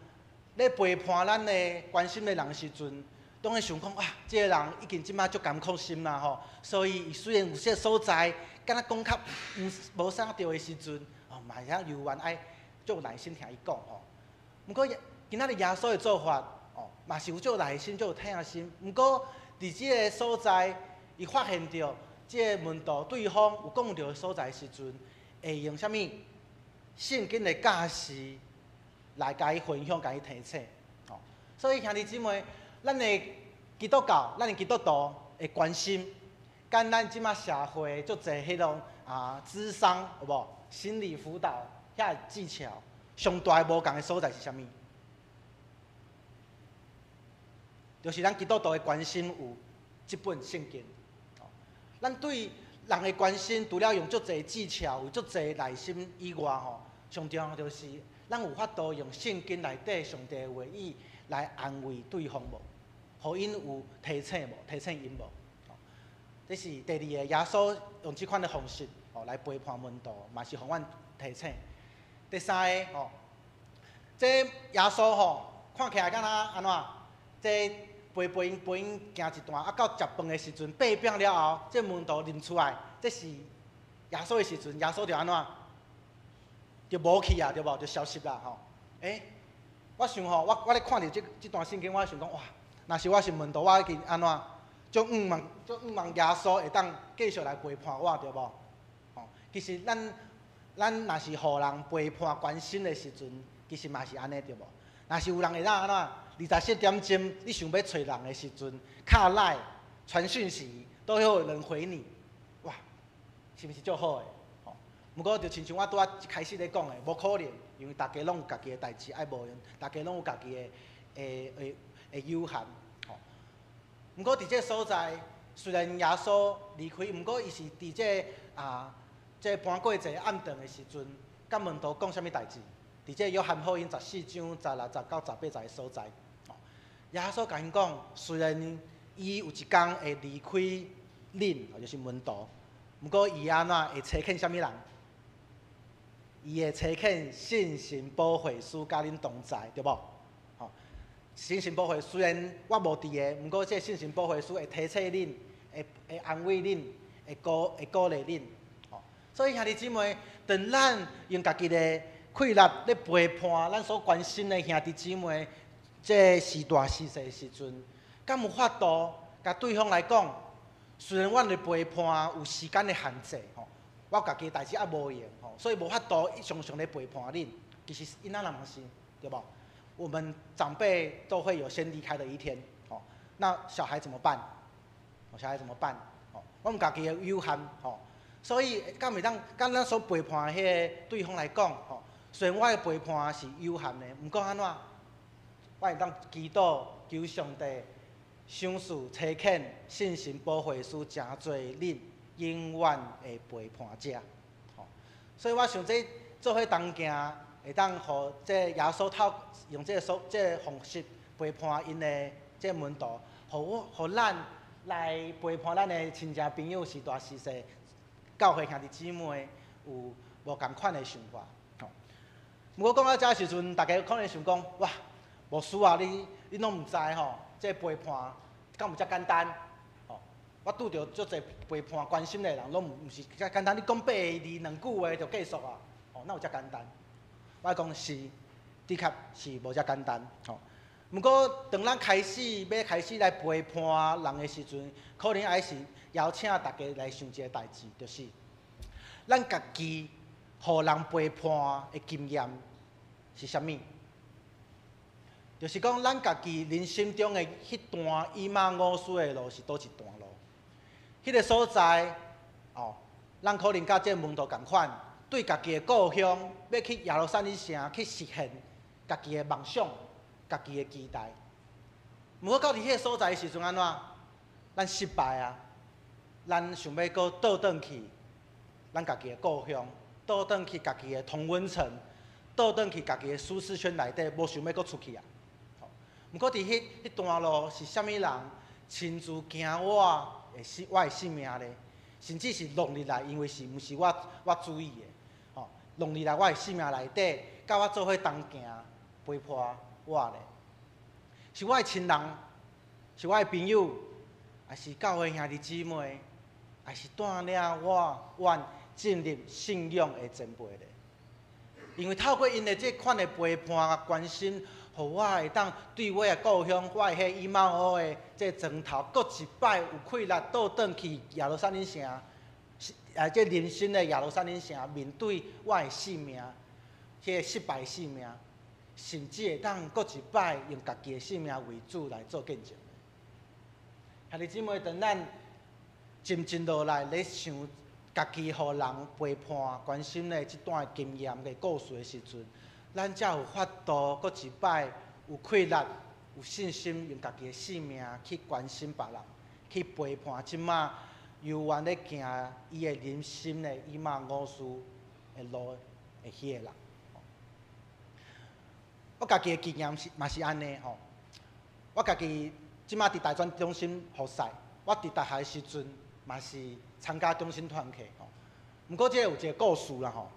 咧陪伴咱的關心的人的時陣，當會想講啊，這个人已經這擺足艱苦心啦吼，所以伊雖然有些所在，敢若講較毋無啥對的時陣，哦，嘛會曉猶原愛足有耐心聽伊講吼。毋過今仔日耶穌的做法，哦，嘛是有足耐心、足有疼心。毋過佇這个所在，伊發現著這个門徒對方有講著的所在的時陣，會用啥物聖經的教示來共伊分享、共伊提醒。吼，所以兄弟姊妹，咱的基督教，咱的基督徒的關心，佮咱這馬社會足濟彼種啊，諮商有無？心理輔導遐技巧，上大的無仝的所在是啥物？就是咱基督徒的關心有這本聖經。咱對人的關心，除了用足濟技巧、有足濟耐心以外，吼，上重要就是咱有法度用聖經內底上帝的話語來安慰對方無？予𪜶有提醒無？提醒𪜶無？這是第二個，耶穌用這款的方式哦來陪伴門徒，嘛是予阮提醒。第三个吼，這耶穌吼看起來敢若按怎？這陪陪𪜶陪𪜶行一段，啊到食飯的時陣，擘餅了後，這門徒認出來，這是耶穌的時陣，耶穌就按怎？就無去啊，對無？就消失啦吼。欸，我想吼，我我咧看著這這段聖經，我想講哇，若是我是門徒，我已經按怎？足向望，足向望耶穌會當繼續來陪伴我，對無？吼，其實咱咱若是予人陪伴關心的時陣，其實嘛是按呢，對無？若是有人會當按怎？24點鐘，你想欲揣人的時陣，敲 LINE 傳訊息，都會有人回你，哇，是毋是足好的？吼，毋過就親像我拄仔一開始咧講的，無可能，因為逐家攏有家己的代誌愛無閒，逐家攏有家己的的的的有限，吼。毋過佇這个所在，雖然耶穌離開，毋過伊是佇這個啊，這個盤過節暗頓的時陣，佮門徒講啥物代誌？佇這個約翰福音14章16節到18節的所在，耶穌共𪜶講，雖然伊有一工會離開恁，就是門徒，毋過伊按怎會差遣啥物人？伊會差遣聖神保惠師佮恁同在，對無？吼，聖神保惠雖然我無佇个，毋過這聖神保惠師會提醒恁，會安慰恁，會鼓勵恁。吼，所以兄弟姊妹，當咱用家己的氣力咧陪伴咱所關心的兄弟姊妹，這時大時細的時陣，敢有法度共對方來講？雖然阮的陪伴有時間的限制，吼，我家己的代誌猶無閒，吼，所以無法度常常咧陪伴恁。其實𪜶仔人嘛是，對無？我們長輩都會有先離開的一天，吼，那小孩怎麼辦？小孩怎麼辦？吼，我們家己的有限，吼，所以敢會當佮咱所陪伴的彼个對方來講，吼，雖然我的陪伴是有限的，毋過按怎？我會當祈禱求上帝賞賜差遣聖神保惠師，成做恁永遠的陪伴者。吼，所以我想這做伙同行，會當予這耶穌透用這个所這个方式陪伴𪜶的這個門徒，予我予咱來陪伴咱的親戚朋友時大時細，教會兄弟姊妹有無仝款的想法。吼，毋過講到這時陣，大家可能想講：哇，牧師啊，你攏毋知吼，這陪伴敢有遮簡單？吼，我拄著足濟陪伴關心的人，攏毋是遮簡單。你講八个字兩句話就結束啊？吼，哪有遮簡單？我講是，的確是無遮簡單。吼，毋過當咱開始欲開始來陪伴人的時陣，可能愛是邀請大家來想一个代誌，就是咱家己予人陪伴的經驗是啥物？就是講，咱家己人生中的彼段以馬忤斯的路是佗一段路？彼个所在，哦，咱可能佮這個門徒仝款，對家己的故鄉，欲去耶路撒冷城去實現家己的夢想、家己的期待。毋過到佇彼个所在的時陣，按怎？咱失敗啊！咱想欲閣倒轉去咱家己的故鄉，倒轉去家己的同溫層，倒轉去家己的舒適圈內底，無想欲閣出去啊！毋過佇彼段路是啥物人親自行我的性命咧？甚至是弄入來，因為是毋是我主意的，吼，弄入來我的性命內底，佮我做伙同行陪伴我咧？是我的親人，是我的朋友，抑是教會兄弟姊妹，抑是帶領我遠進入信仰的前輩咧？因為透過𪜶的這款的陪伴關心，予我會當對我的故鄉，我的彼以馬忤的這個莊頭，閣一擺有氣力倒轉去耶路撒冷城，啊，這人生的耶路撒冷城，面對我的性命，彼个失敗性命，甚至會當閣一擺用家己的性命為主來做見證。兄弟姊妹，當咱靜靜落來咧想家己予人陪伴、關心的這段經驗的故事的時陣，咱才有法度閣一擺有氣力、有信心，用家己的性命去關心別人，去陪伴這馬猶原咧行伊的人生的以馬忤斯的路的彼个人。我家己的經驗是嘛是按呢吼。我家己這馬佇大專中心服侍，我佇大學的時陣嘛是參加中心團契吼。毋過這個有一個故事啦吼。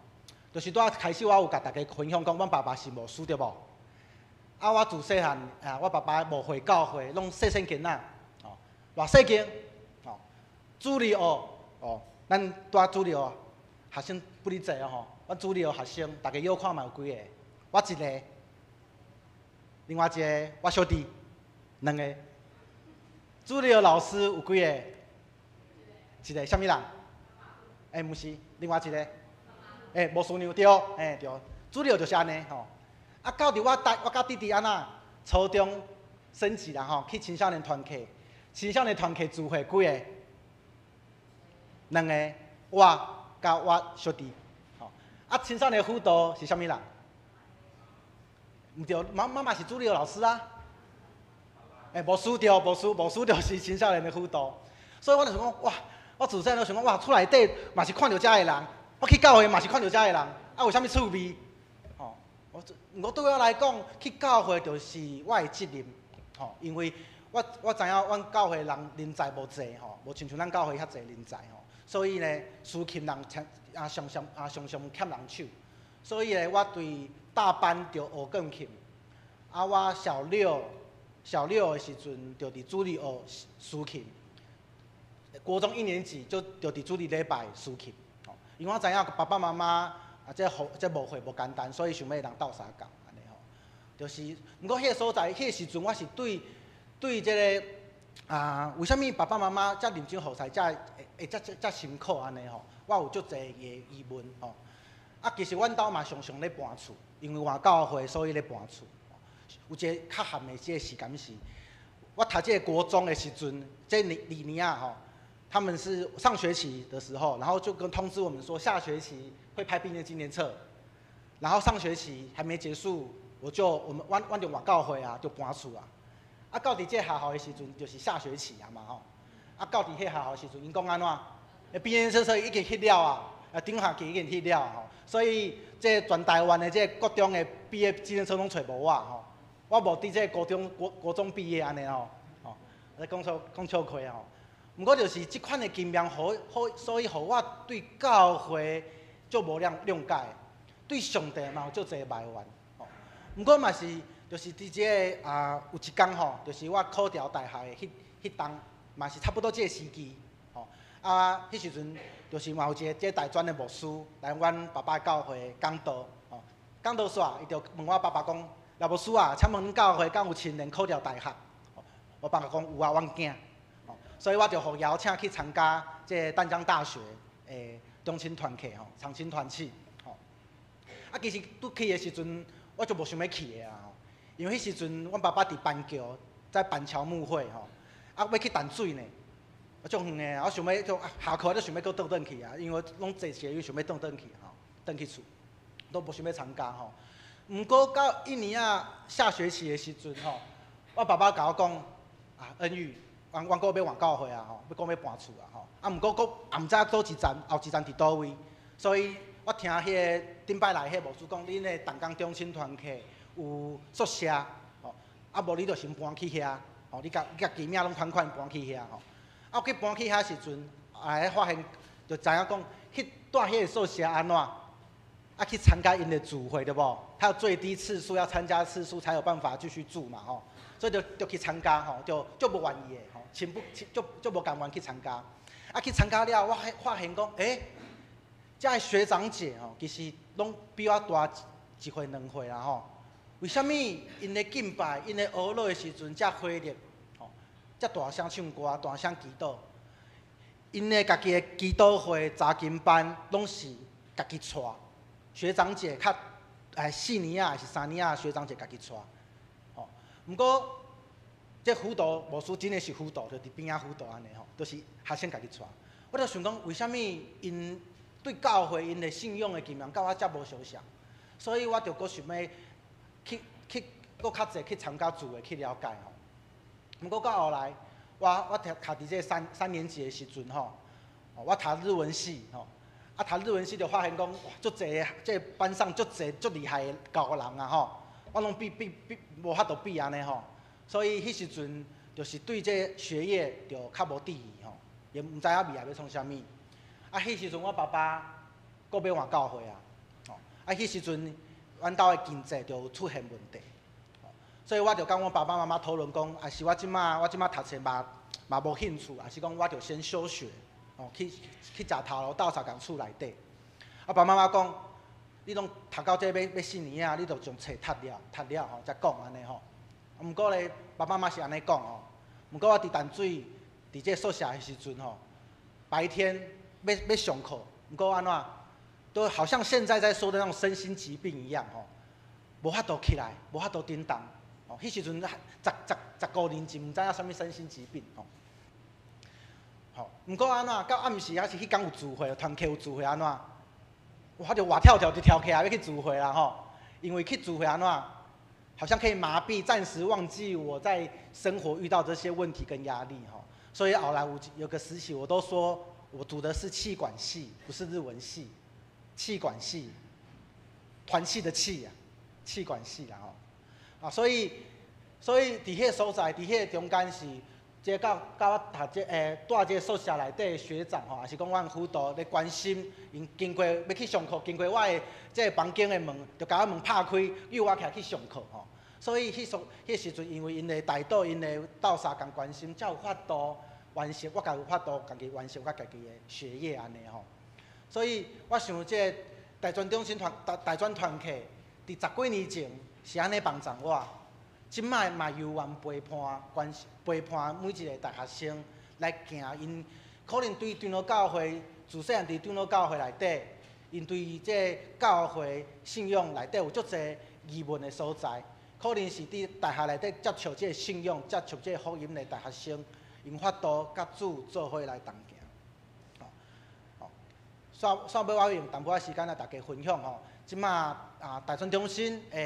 就是拄仔開始，我有共大家分享講，阮爸爸是牧師對無？啊，我自細漢啊，我爸爸牧會教會，攏細細囝仔，哦，偌細間，哦，主日學，哦，咱拄仔主日學學生不哩濟哦吼，阮主日學學生，大家約看覓有幾个？我一个，另外一个我小弟，兩个。主日學老師有幾个？一个，啥物人？欸，毋是，另外一个。欸，牧師娘對，欸對，主日就是按呢吼。啊，到佇我帶我佮弟弟按怎，初中升級啦吼，去青少年團契，青少年團契聚會幾个？兩个，我佮我小弟，吼。啊，青少年輔導是啥物人？毋對，媽媽媽是主日老師啊。欸，牧師對，牧師，牧師就是青少年的輔導。所以我就想講，哇，我自細就想講，哇，厝內底嘛是看著遮的人，我去教會嘛是看著遮的人，啊，有啥物趣味？吼，我對我來講，去教會就是我的責任，吼，因為我知影阮教會人人才無濟吼，無親像咱教會遐濟人才吼，所以呢，司琴人啊常常啊常常欠人手，所以呢，我對大班就學鋼琴，啊，我小六小六的時陣就佇主日學司琴，國中一年級就佇主日禮拜司琴，吼，因為我知影爸爸媽媽啊，這學這牧會無簡單，所以想欲人鬥相共按呢吼，就是，毋過彼个所在，彼个時陣我是對對這个啊，為啥物爸爸媽媽遮認真服侍，遮會會遮遮遮辛苦按呢吼？我有足濟个疑問吼。啊，其實阮兜嘛常常咧搬厝，因為換教會，所以咧搬厝。有一个較譀的這个時間是，我讀這个國中的時陣，這二二年啊吼，他們是上學期的時候，然後就跟通知我們說下學期會拍畢業紀念冊，然後上學期還沒結束，我就我們阮阮就換教會啊，就搬厝啊。啊，到佇這個學校的時陣，就是下學期啊嘛吼。啊，到佇彼個學校的時陣，𪜶講按怎？畢業紀念冊已經翕了啊，啊，頂學期已經翕了吼。所以這全台灣的這個國中的畢業紀念冊攏揣無我吼。我無佇這個高中國國中畢業按呢吼，吼，咧講笑講笑話吼。毋過就是這款的經驗，予予所以予我對教會足無諒諒解，對上帝嘛有足濟埋怨吼。毋過嘛是，就是佇這個啊，有一工吼，就是我考著大學的彼彼冬，嘛是差不多這個時期吼。啊，彼時陣就是嘛有一個這大專的牧師來阮爸爸教會講道吼，講道煞，伊就問我爸爸講：廖牧師啊，請問恁教會敢有青年考著大學？我爸爸講有啊，阮囝。所以我就予邀請去參加這個淡江大學的中青團契吼，長青團契吼。啊，其實拄去的時陣，我就無想欲去的啊，因為彼時陣阮爸爸佇板橋，在板橋牧會吼，啊，欲去淡水呢，啊，足遠的，我想欲就下課就想欲閣倒轉去啊，因為攏坐捷運想欲倒轉去吼，轉去厝，都無想欲參加吼。毋過到一年仔下學期的時陣吼，我爸爸共我講啊，恩宇，阮阮閣欲換教會啊吼，欲講欲搬厝啊吼，啊，毋過閣也毋知影佗一站，後一站佇佗位，所以我聽彼个頂擺來彼個牧師講，恁的淡江中青團契有宿舍，吼，啊無你就先搬去遐，吼，你共你家己物攏款款搬去遐吼。啊，我去搬去遐時陣，啊，發現就知影講，去蹛彼个宿舍按怎？啊，去參加𪜶的聚會對無？他有最低次數要參加次數才有辦法繼續住嘛吼，所以就就去參加吼，就足無願意的吼，真不足足無甘願去參加。啊，去參加了，我發現講，欸，這个學長姐吼，其實攏比我大一歲兩歲啦吼。為啥物𪜶咧敬拜、𪜶咧哀禱的時陣遮火熱，吼，遮大聲唱歌、大聲祈禱？𪜶的家己的祈禱會、查經班，攏是家己帶。學長姐較四年仔還是三年仔學長姐家己帶，吼。毋過這輔導牧師真的是輔導，就佇邊仔輔導按呢吼，都是學生家己帶。我就想講，為啥物𪜶對教會𪜶的信仰的經驗，佮我遮無相像？所以我就閣想欲去去閣較濟去參加聚會去了解吼。毋過到後來，我我讀讀佇這三三年級的時陣吼，我讀日文系吼。啊，讀日文系就發現講，哇，足濟這班上足濟足厲害的高人啊吼，我攏比比比無法度比按呢吼，所以彼時陣就是對這學業就較無志意吼，也毋知影未來欲創啥物。啊，彼時陣我爸爸閣欲換教會啊，吼，啊，彼時陣阮兜的經濟就出現問題，所以我就佮阮爸爸媽媽討論講，啊是我這馬我這馬讀冊嘛嘛無興趣，還是講我就先休學。哦，去去食頭路，鬥相共厝內底。啊，爸爸媽媽講，你攏讀到這欲欲四年啊，你就將冊讀了，讀了吼，才講按呢吼。毋過咧，爸爸媽媽是按呢講吼。毋過我佇淡水，佇這宿舍的時陣吼，白天欲欲上課，毋過按怎，都好像現在在說的那種身心疾病一樣吼，無法度起來，無法度振動。哦，彼時陣十十十五年前，毋知影啥物身心疾病吼。吼，毋過按怎到暗時還是彼工有聚會，團契有聚會按怎？我就活跳跳就跳起來欲去聚會啦吼，因為去聚會按怎？好像可以麻痹，暫時忘記我在生活遇到這些問題跟壓力吼。所以後來有個時期，我都說我讀的是企管系，不是日文系，企管系，團契的契啊，企管系啦吼。啊，所以佇彼个所在，佇彼个中間是。這到到我讀這蹛這个宿舍內底的學長吼，抑是講阮輔導咧關心，𪜶經過欲去上課，經過我的這个房間的門，就共我門拍開，誘我起來去上課吼。所以彼時陣，因為𪜶的代禱、𪜶的鬥相共關心，才有法度完成，我家有法度家己完成我家己的學業按呢吼。所以我想這个大專中心團大大專團契，佇十幾年前是按呢幫助我。這擺嘛猶原陪伴關陪伴每一个大學生來行，𪜶可能對長老教會自細漢佇長老教會內底，𪜶對這个教會信仰內底有足濟疑問的所在，可能是佇大學內底接觸這个信仰、接觸這个福音的大學生，𪜶法度佮主做伙來同行。哦，煞煞尾我用淡薄仔時間來大家分享吼，這擺啊大專中心的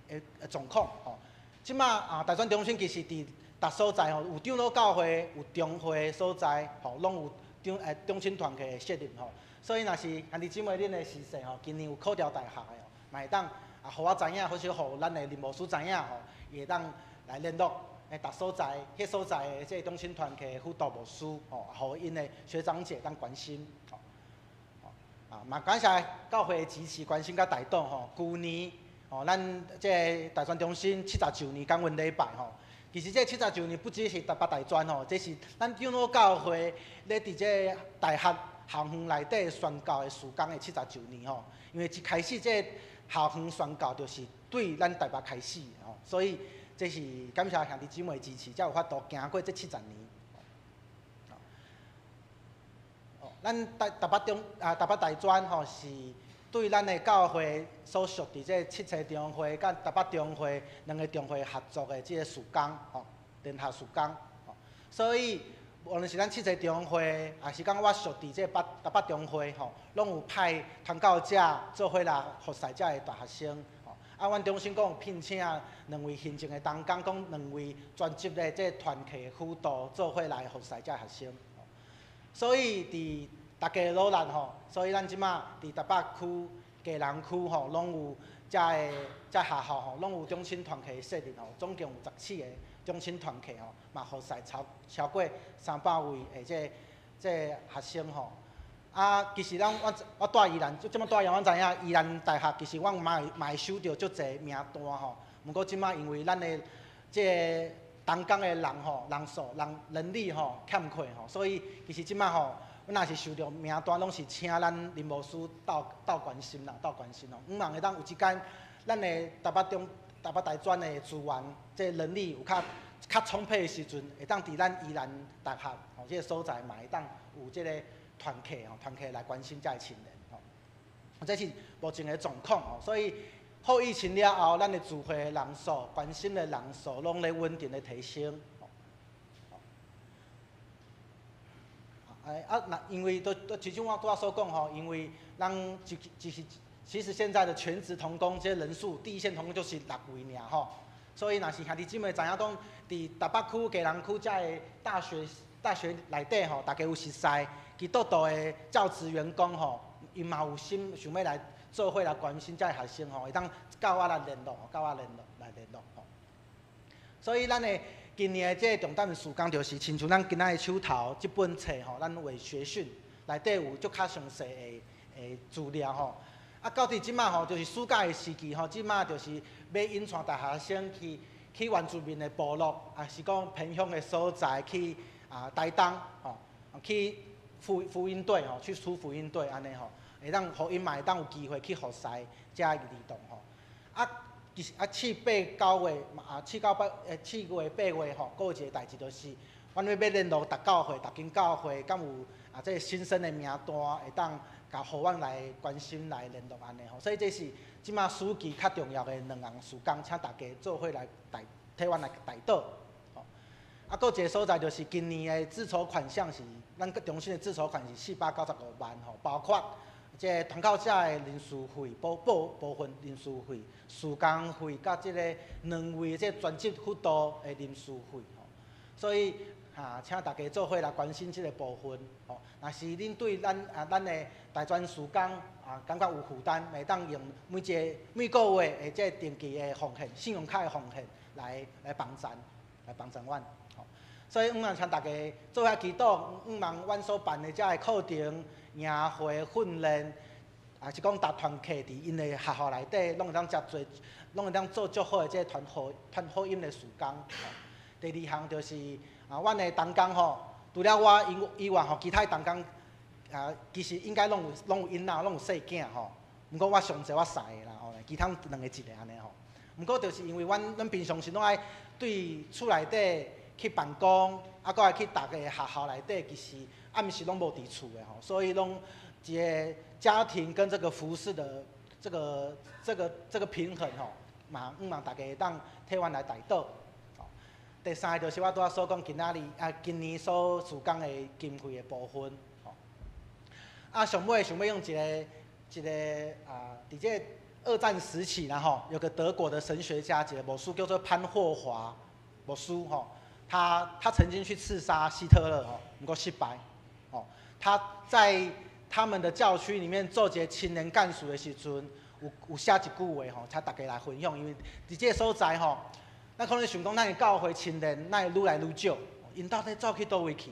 的狀況吼。這擺啊，大專中心其實佇逐所在吼，有長老教會、有中會所在吼，攏有長中青團契的設立吼。所以若是兄弟姊妹恁的時勢吼，今年有考著大學的吼，嘛會當啊，予我知影，或是予咱的林牧師知影吼，伊會當來聯絡逐所在、彼所在的這个中青團契的輔導牧師吼，予𪜶的學長姐當關心吼。啊，嘛感謝教會的支持、關心佮帶導吼，舊年。哦，咱這个大專中心七十周年感恩禮拜吼，其實這七十周年不只是台北大專吼，這是咱長老教會咧佇這个大學校園內底宣教的事工的七十周年吼。因為一開始這个校園宣教就是對咱台北開始吼，所以這是感謝兄弟姊妹支持，才有法度行過這七十年。哦，咱台台北中啊台北大專吼是對咱的教會所屬佇這七濟中會佮台北中會兩个中會合作的這个事工吼，聯合事工吼，所以無論是咱七濟中會，抑是講我屬佇這北台北中會吼，攏有派傳教者做伙來服侍遮的大學生吼。啊，阮中心閣有聘請兩位行政的同工，講兩位專職的這團契輔導做伙來服侍遮學生。所以佇大家努力吼，所以咱這馬佇台北區、基隆區吼，攏有遮个遮學校吼，攏有中青團契設立吼，總共有14個中青團契吼，嘛服侍超超過300位的這這學生吼。啊，其實咱我我蹛宜蘭，這馬蹛宜蘭，阮知影宜蘭大學其實阮嘛會嘛會收著足濟名單吼。毋過這馬因為咱的這个同工的人吼，人數人人力吼欠缺吼，所以其實這馬吼。阮若是收著名單，攏是請咱林牧師鬥鬥關心啦，鬥關心哦。向望會當有一工，咱的台北中、台北大專的資源，這個人力有較較充沛的時陣，會當佇咱宜蘭大學吼這个所在嘛會當有這個團契吼，團契來關心遮个青年吼。這是目前的狀況吼，所以後疫情了後，咱的聚會的人數、關心的人數，攏咧穩定的提升。哎啊，那因為都都，其實我拄仔所講吼，因為咱就就是其實現在的全職同工這人數，第一線同工就是六位爾吼，所以若是兄弟姊妹知影講，佇台北區、基隆區遮个大學大學內底吼，大家有熟似基督徒的教職員工吼，𪜶嘛有心想欲來做伙來關心遮个學生吼，會當佮我來聯絡，佮我聯絡來聯絡吼。所以咱的。今年的這个重點事工就是，親像咱今仔的手頭這本冊吼，咱為學訊內底有足較詳細的的資料吼。啊，到佇這馬吼，就是暑假的時期吼，這馬就是欲引帶大學生去去原住民的部落，抑是講偏鄉的所在去啊台東吼，去福福音隊吼，去出福音隊按呢吼，會當予𪜶嘛會當有機會去服侍遮兒童吼。啊。其實啊，七八九月啊，七九八7月8月吼，閣有一个代誌就是，阮欲欲聯絡逐教會、逐間教會，敢有啊這个新生的名單會當共予阮來關心來聯絡按呢吼。所以這是這馬暑期較重要的兩項事工，請大家做伙來代替阮來代禱。吼。啊，閣一个所在就是今年的自筹款项是，咱中心的自筹款是495万吼，包括这个传教者的人事费、部部部分人事费、事工费，佮这个两位这专职辅导的人事费吼。所以哈，请大家做伙来关心这个部分吼。若是恁对咱啊咱的大专事工啊感觉有负担，会当用每一个每个月的这个定期的奉献、信用卡的奉献来帮赞，来帮助阮。所以，向望请大家做伙祈祷，向望阮所办的这个课程、营会训练，也是讲逐团契伫𪜶的学校内底，拢会当诚济，拢会当做足好的这个传福音的事工。第二项就是啊，阮的同工吼，除了我以外吼，其他的同工啊，其实应该拢有囡仔，拢有细囝吼。毋过我上济我三个啦吼，其他两个一个按呢吼。毋过就是因为阮平常时拢爱对厝内底去办公，啊，阁爱去逐个学校内底，其实暗时拢无伫厝的吼，所以拢一个家庭跟这个服侍的这个平衡吼，嘛向望大家会当替阮来代祷。第三个就是我拄仔所讲，今仔日啊，今年所事工的经费的部分。吼。啊，上尾想欲用一个啊，伫这二战时期啦吼，有个德国的神学家，一个牧师叫做潘霍华牧师吼。他曾经去刺杀希特勒吼，毋过失败。哦，他在他们的教区里面做一个青年干事的时阵，有写一句话吼，请大家来分享。因为伫这个所在吼，咱可能想讲，咱的教会青年哪会愈来愈少？𪜶到底走去佗位去？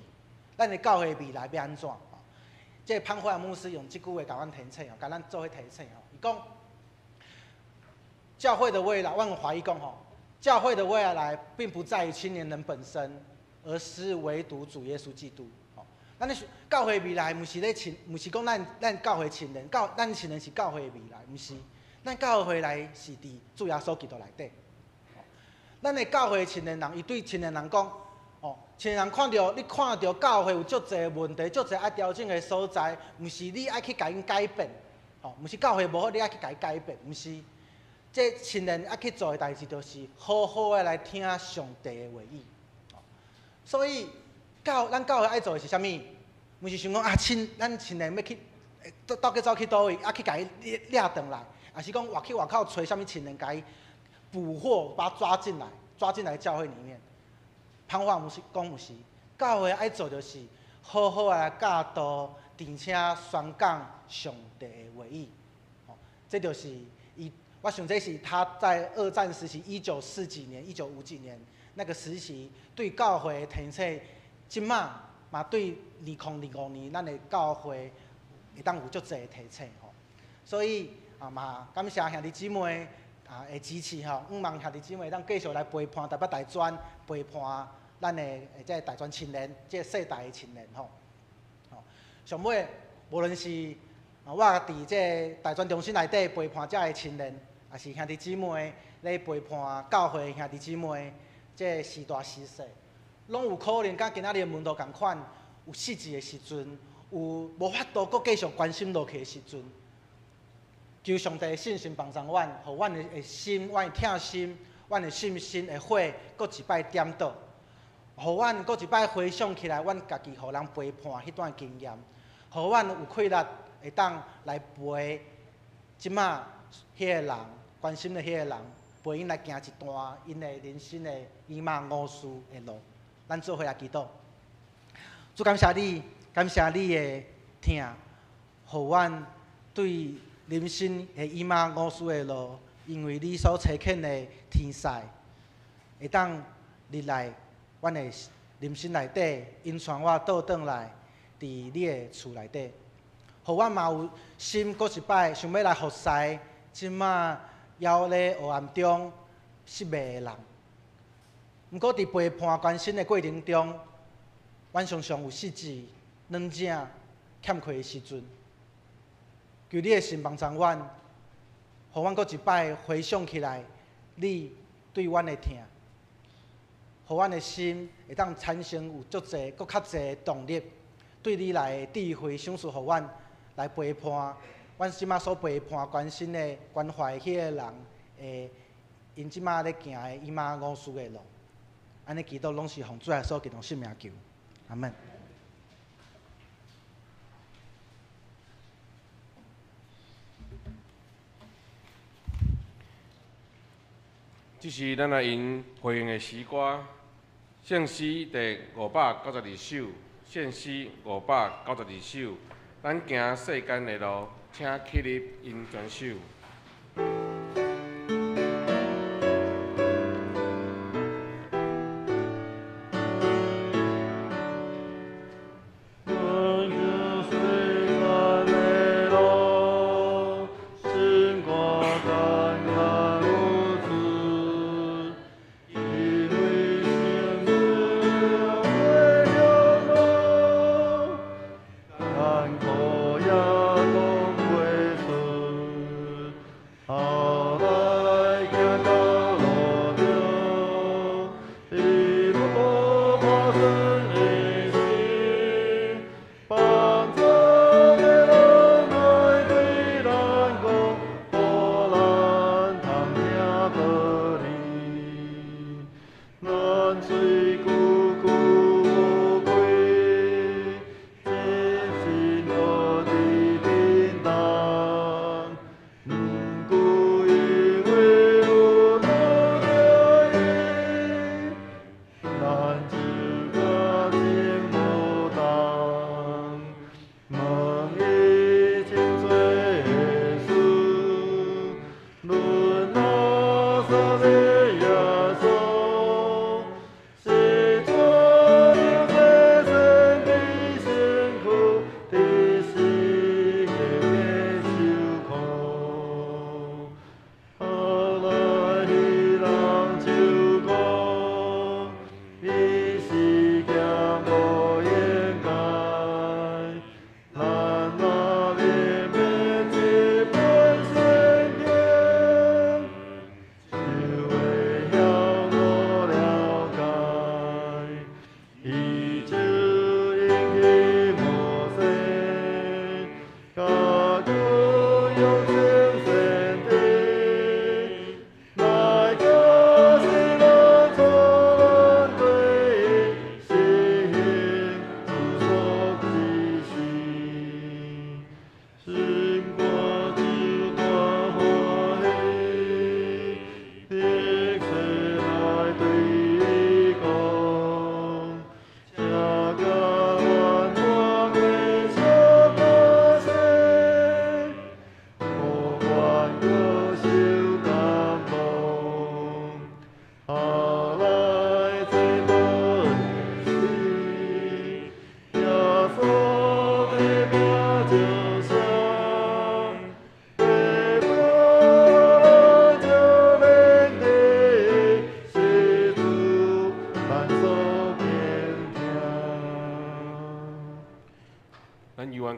咱的教会未来欲按怎？这个潘霍华牧师用这句话共阮提醒吼，共咱做伙提醒吼。伊讲，教会的未来，我用华语讲吼。教会的未来并不在于青年人本身，而是唯独主耶稣基督。吼，咱咧教会未来，毋是咧青，毋是讲咱教会青年，咱青年是教会的未来，毋是。咱教会未来是伫主耶稣基督内底。咱的教会青年人，伊对青年人讲，哦，青年人看著你看著教会有足济问题，足济爱调整的所在，毋是你爱去共𪜶改变，哦，毋是教会无好，你爱去共伊改变，毋是。这青年爱去做的代志，就是好好的来听上帝的话语。所以咱教会爱做的是啥物？毋是想讲啊，咱青年欲去，到底走去佗位，啊去共伊掠转来，抑是讲外去外口揣啥物青年，共伊捕获，把他抓进来，抓进来教会里面。潘霍华牧师讲毋是，教会爱做就是好好的来教导，并且宣讲上帝的话语。这就是伊。我想这是他在二战时期，一九四几年、一九五几年那个时期对教会的提醒，这马嘛对2025年咱的教会会当有足济的提醒吼。所以啊嘛，感谢兄弟姊妹啊的支持吼，向望兄弟姊妹当继续来陪伴台北大专，陪伴咱的这个大专青年，这个世代的青年吼。吼，上尾无论是啊我伫这个大专中心内底陪伴遮个青年，抑是兄弟姊妹咧陪伴教会兄弟姊妹，这个时大时细，拢有可能佮今仔日的门徒仝款，有失志的时阵，有无法度阁继续关心落去的时阵，求上帝圣神帮助阮，予阮的心、阮的疼心、阮的信心的火，阁一摆点著，予阮阁一摆回想起来，阮家己予人陪伴彼段经验，予阮有气力会当来陪这马彼个人。关心的彼个人，陪𪜶来行一段𪜶的人生的以马忤斯的路。咱做伙来祈祷。主感谢你，感谢你的疼，予阮对人生的以马忤斯的路，因为你所差遣的天使，会当入来阮的人生内底，引带我倒转来，伫你的厝内底，予阮嘛有心，阁一摆想欲来服侍，这马犹咧黑暗中失迷的人。毋过伫陪伴关心的过程中，阮常常有失志、软正、欠缺的时阵。求你的神帮助阮，予阮阁一摆回想起来，你对阮的疼，予阮的心会当产生有足济、阁较济的动力，对你来的智慧赏赐予阮来陪伴阮这马所陪伴、关心的、关怀彼个人的，𪜶这马咧行的以马忤斯的路。按呢祈禱攏是奉主耶穌基督聖名求，阿門。這是咱來用回應的詩歌，聖詩第592首，聖詩592首，咱行世間的路，請起立𪜶全首。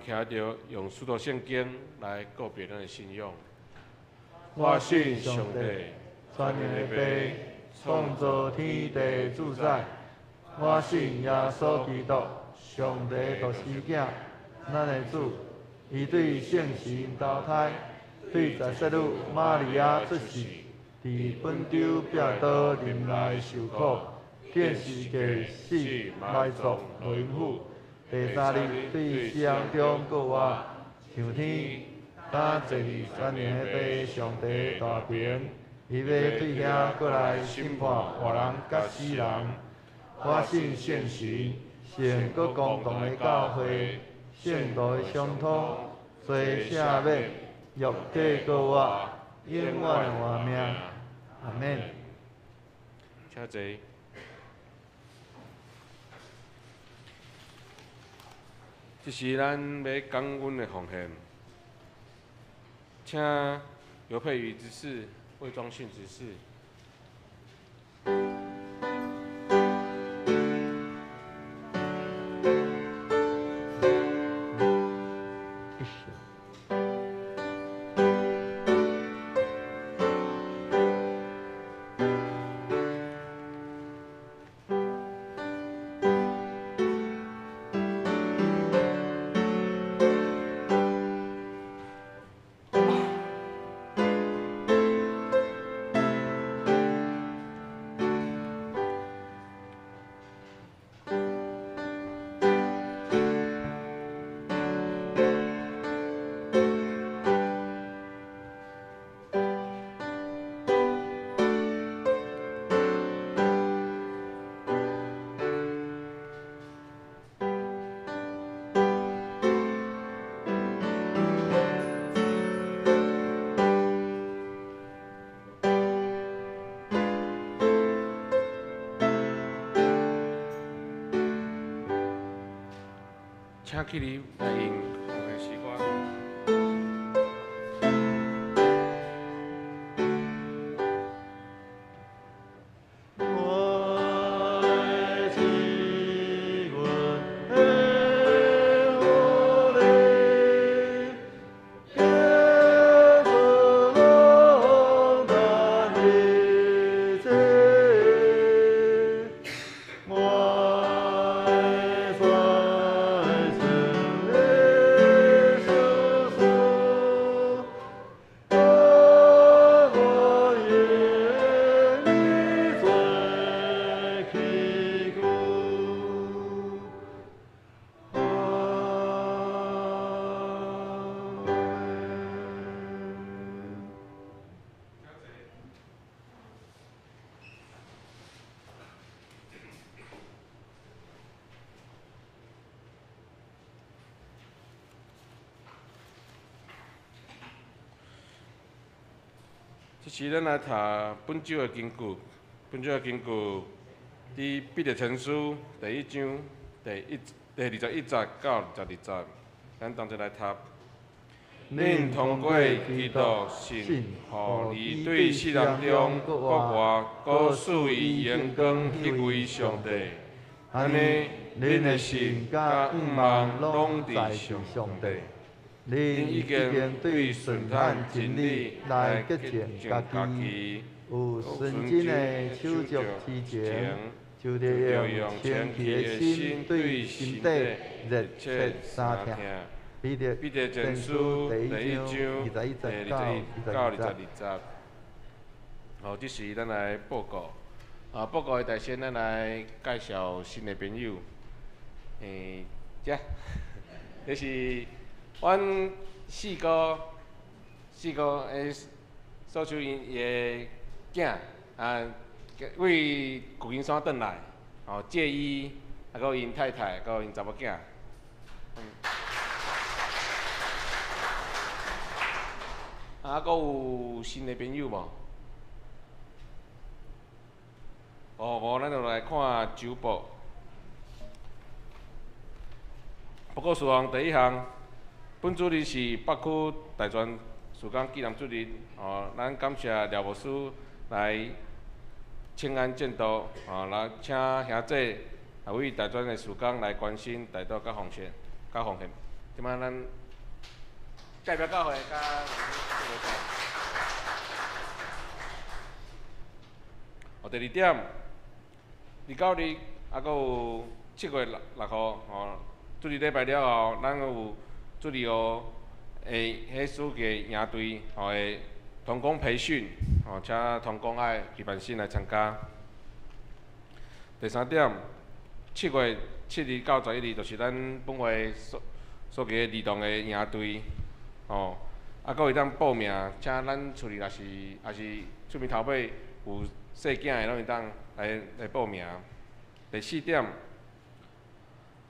徛著用使徒聖經來告別咱的信仰。我信上帝，全能的父，創造天地主宰。我信耶穌基督，上帝獨生囝，咱的主。伊對聖神投胎，對十聖女瑪利亞出世，佇本丟彼拉多忍耐受苦，釘十架死埋葬落陰府。第三日對死人中復活，上天，担坐佇全能的父上帝大權，伊欲對遐閣來審判活人佮死人。我信聖神，聖閣公同的教會，聖徒的相通，罪赦免，肉體閣活，永遠的活命。阿們。請坐。這是咱欲感恩的奉獻，請劉佩瑜執事、魏莊信執事。主請起立來用奉獻詩歌。這時，咱來讀本周的經句。本周的經句，佇彼得前書第一章第21節到22節，咱同齊來讀。恁通過基督信，予伊對死人中復活，閣賜伊榮光彼位上帝。按呢，恁的信佮向望攏佇上帝。恁已經對順坦真理來潔淨家己，有純真的手足之情，就著用清氣的心對心底熱切相疼。彼得前書第一章第21到22節。好，這時咱來報告。啊，報告的大先，咱來介紹新的朋友。這，這是阮四哥，四哥所屬𪜶伊的囝啊，為舊金山轉來，吼，借伊，啊，閣𪜶太太，閣𪜶查某囝。啊，閣有新的朋友無？哦，無，咱就來看周報。報告事項第一項，本主日是北區大專事工紀念主日，哦，咱感謝廖牧師來請安建道，哦，來請兄弟來為大專的事工來關心代禱佮奉獻，佮奉獻。這擺咱代表教會佮。哦，第二點，29日，啊，閣有7月6號，吼，主日禮拜了後，咱閣有主日學的彼暑假營隊，吼的同工培訓，吼，請同工愛去辦新來參加。第三點，7月7日到11日，就是咱本會所個兒童的營隊，吼，啊，閣會當報名，請咱厝裡若是也是出面頭尾有細囝的，攏會當來報名。第四點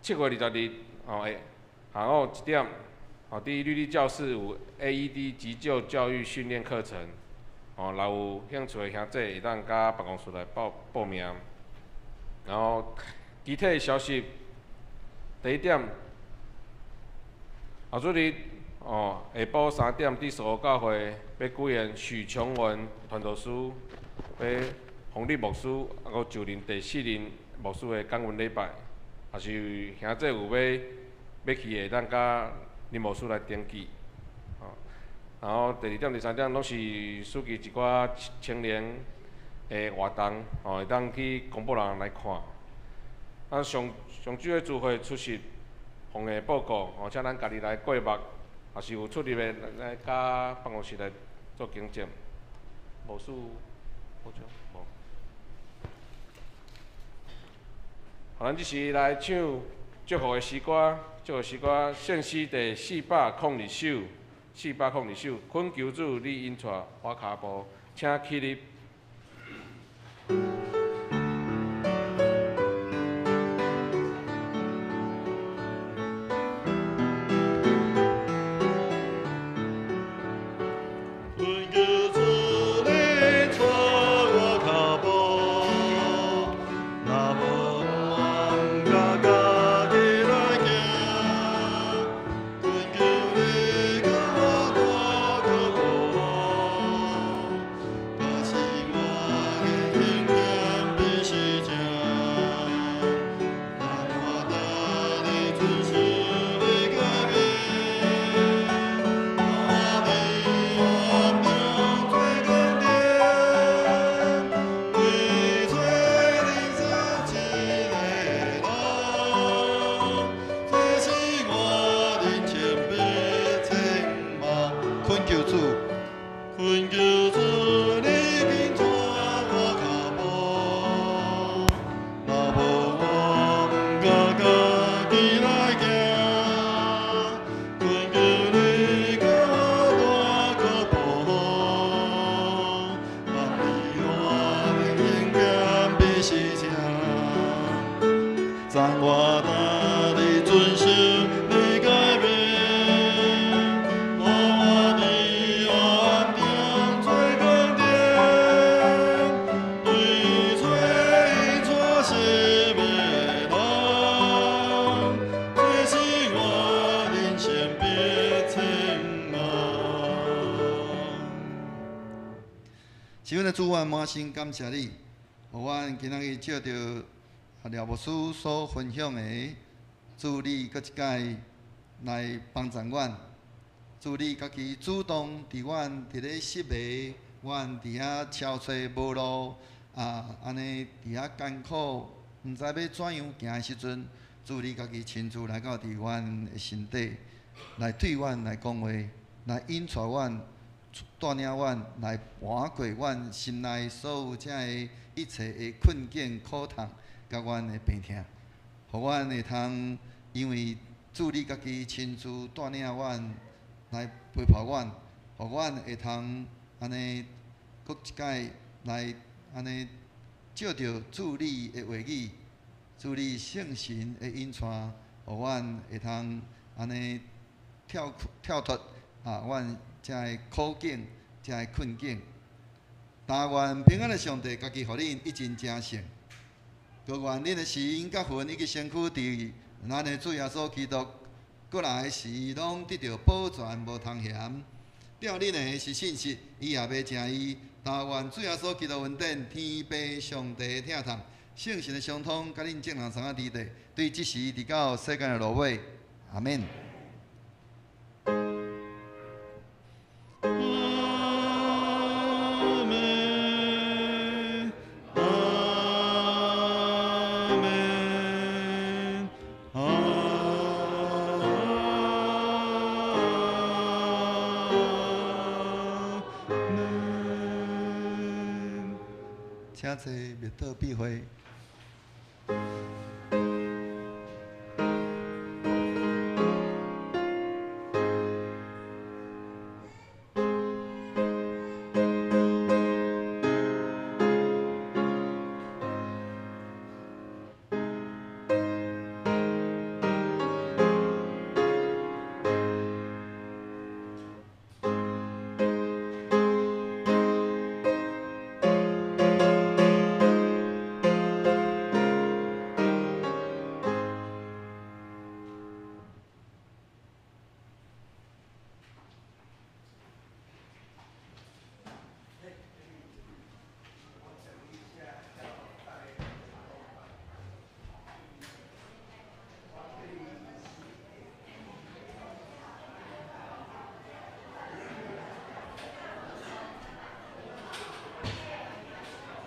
，7月20日，吼，下午1點，吼，佇律例教室有 AED 急救教育訓練課程，吼，若有興趣的兄弟會當佮辦公室來報名。然後，其他消息，第一點，後主日，哦，下晡3點佇蘇澳教會欲舉行許瓊文傳道師、欲洪立牧師，啊，閣就任第四任牧師的感恩禮拜，若是兄弟有欲去的，會當佮林牧師來登記。哦，然後第二點、第三點攏是暑期一寡青年的活動，吼，會當去公布人來看。啊，上上主的聚會出席奉獻報告，吼，請咱家己來過目，若是有出入的，來佮辦公室來做更正。無事，無錯，無。好，咱這時來唱祝福的詩歌，祝福詩歌，聖詩第402首，402首，懇求主你引帶我跤步，請起立。恳是阮的主，阮滿心感謝你，予阮今仔日借著廖牧師所分享的，主你閣一擺來幫助阮，主你家己主動佇阮佇咧失迷，阮佇遐憔悴無路啊，按呢佇遐艱苦，毋知欲怎樣行的時陣，主你家己親自來到佇阮的心底，來對阮來講話，來引帶阮，帶領阮來搬過阮心內所有這个一切的困境、苦痛，佮阮的病痛，予阮會通因為主你家己親自帶領阮來陪伴阮，予阮會通按呢閣一擺來按呢藉著主你的話語，主你聖神的引帶，予阮會通按呢跳脫啊，阮這个苦境、這个困境。但願平安的上帝家己予恁一盡成聖，閣願恁的心佮魂以及身軀佇咱的主耶穌基督閣來的時，攏得著保全無通嫌。吊恁的是信實，伊也欲成伊。但願主耶穌基督恩典、天父上帝的疼痛、聖神的相通，佮恁眾人相仔佇底，對這時直到世間的落尾。阿們。阿們，阿們，阿們。請坐，默禱閉會。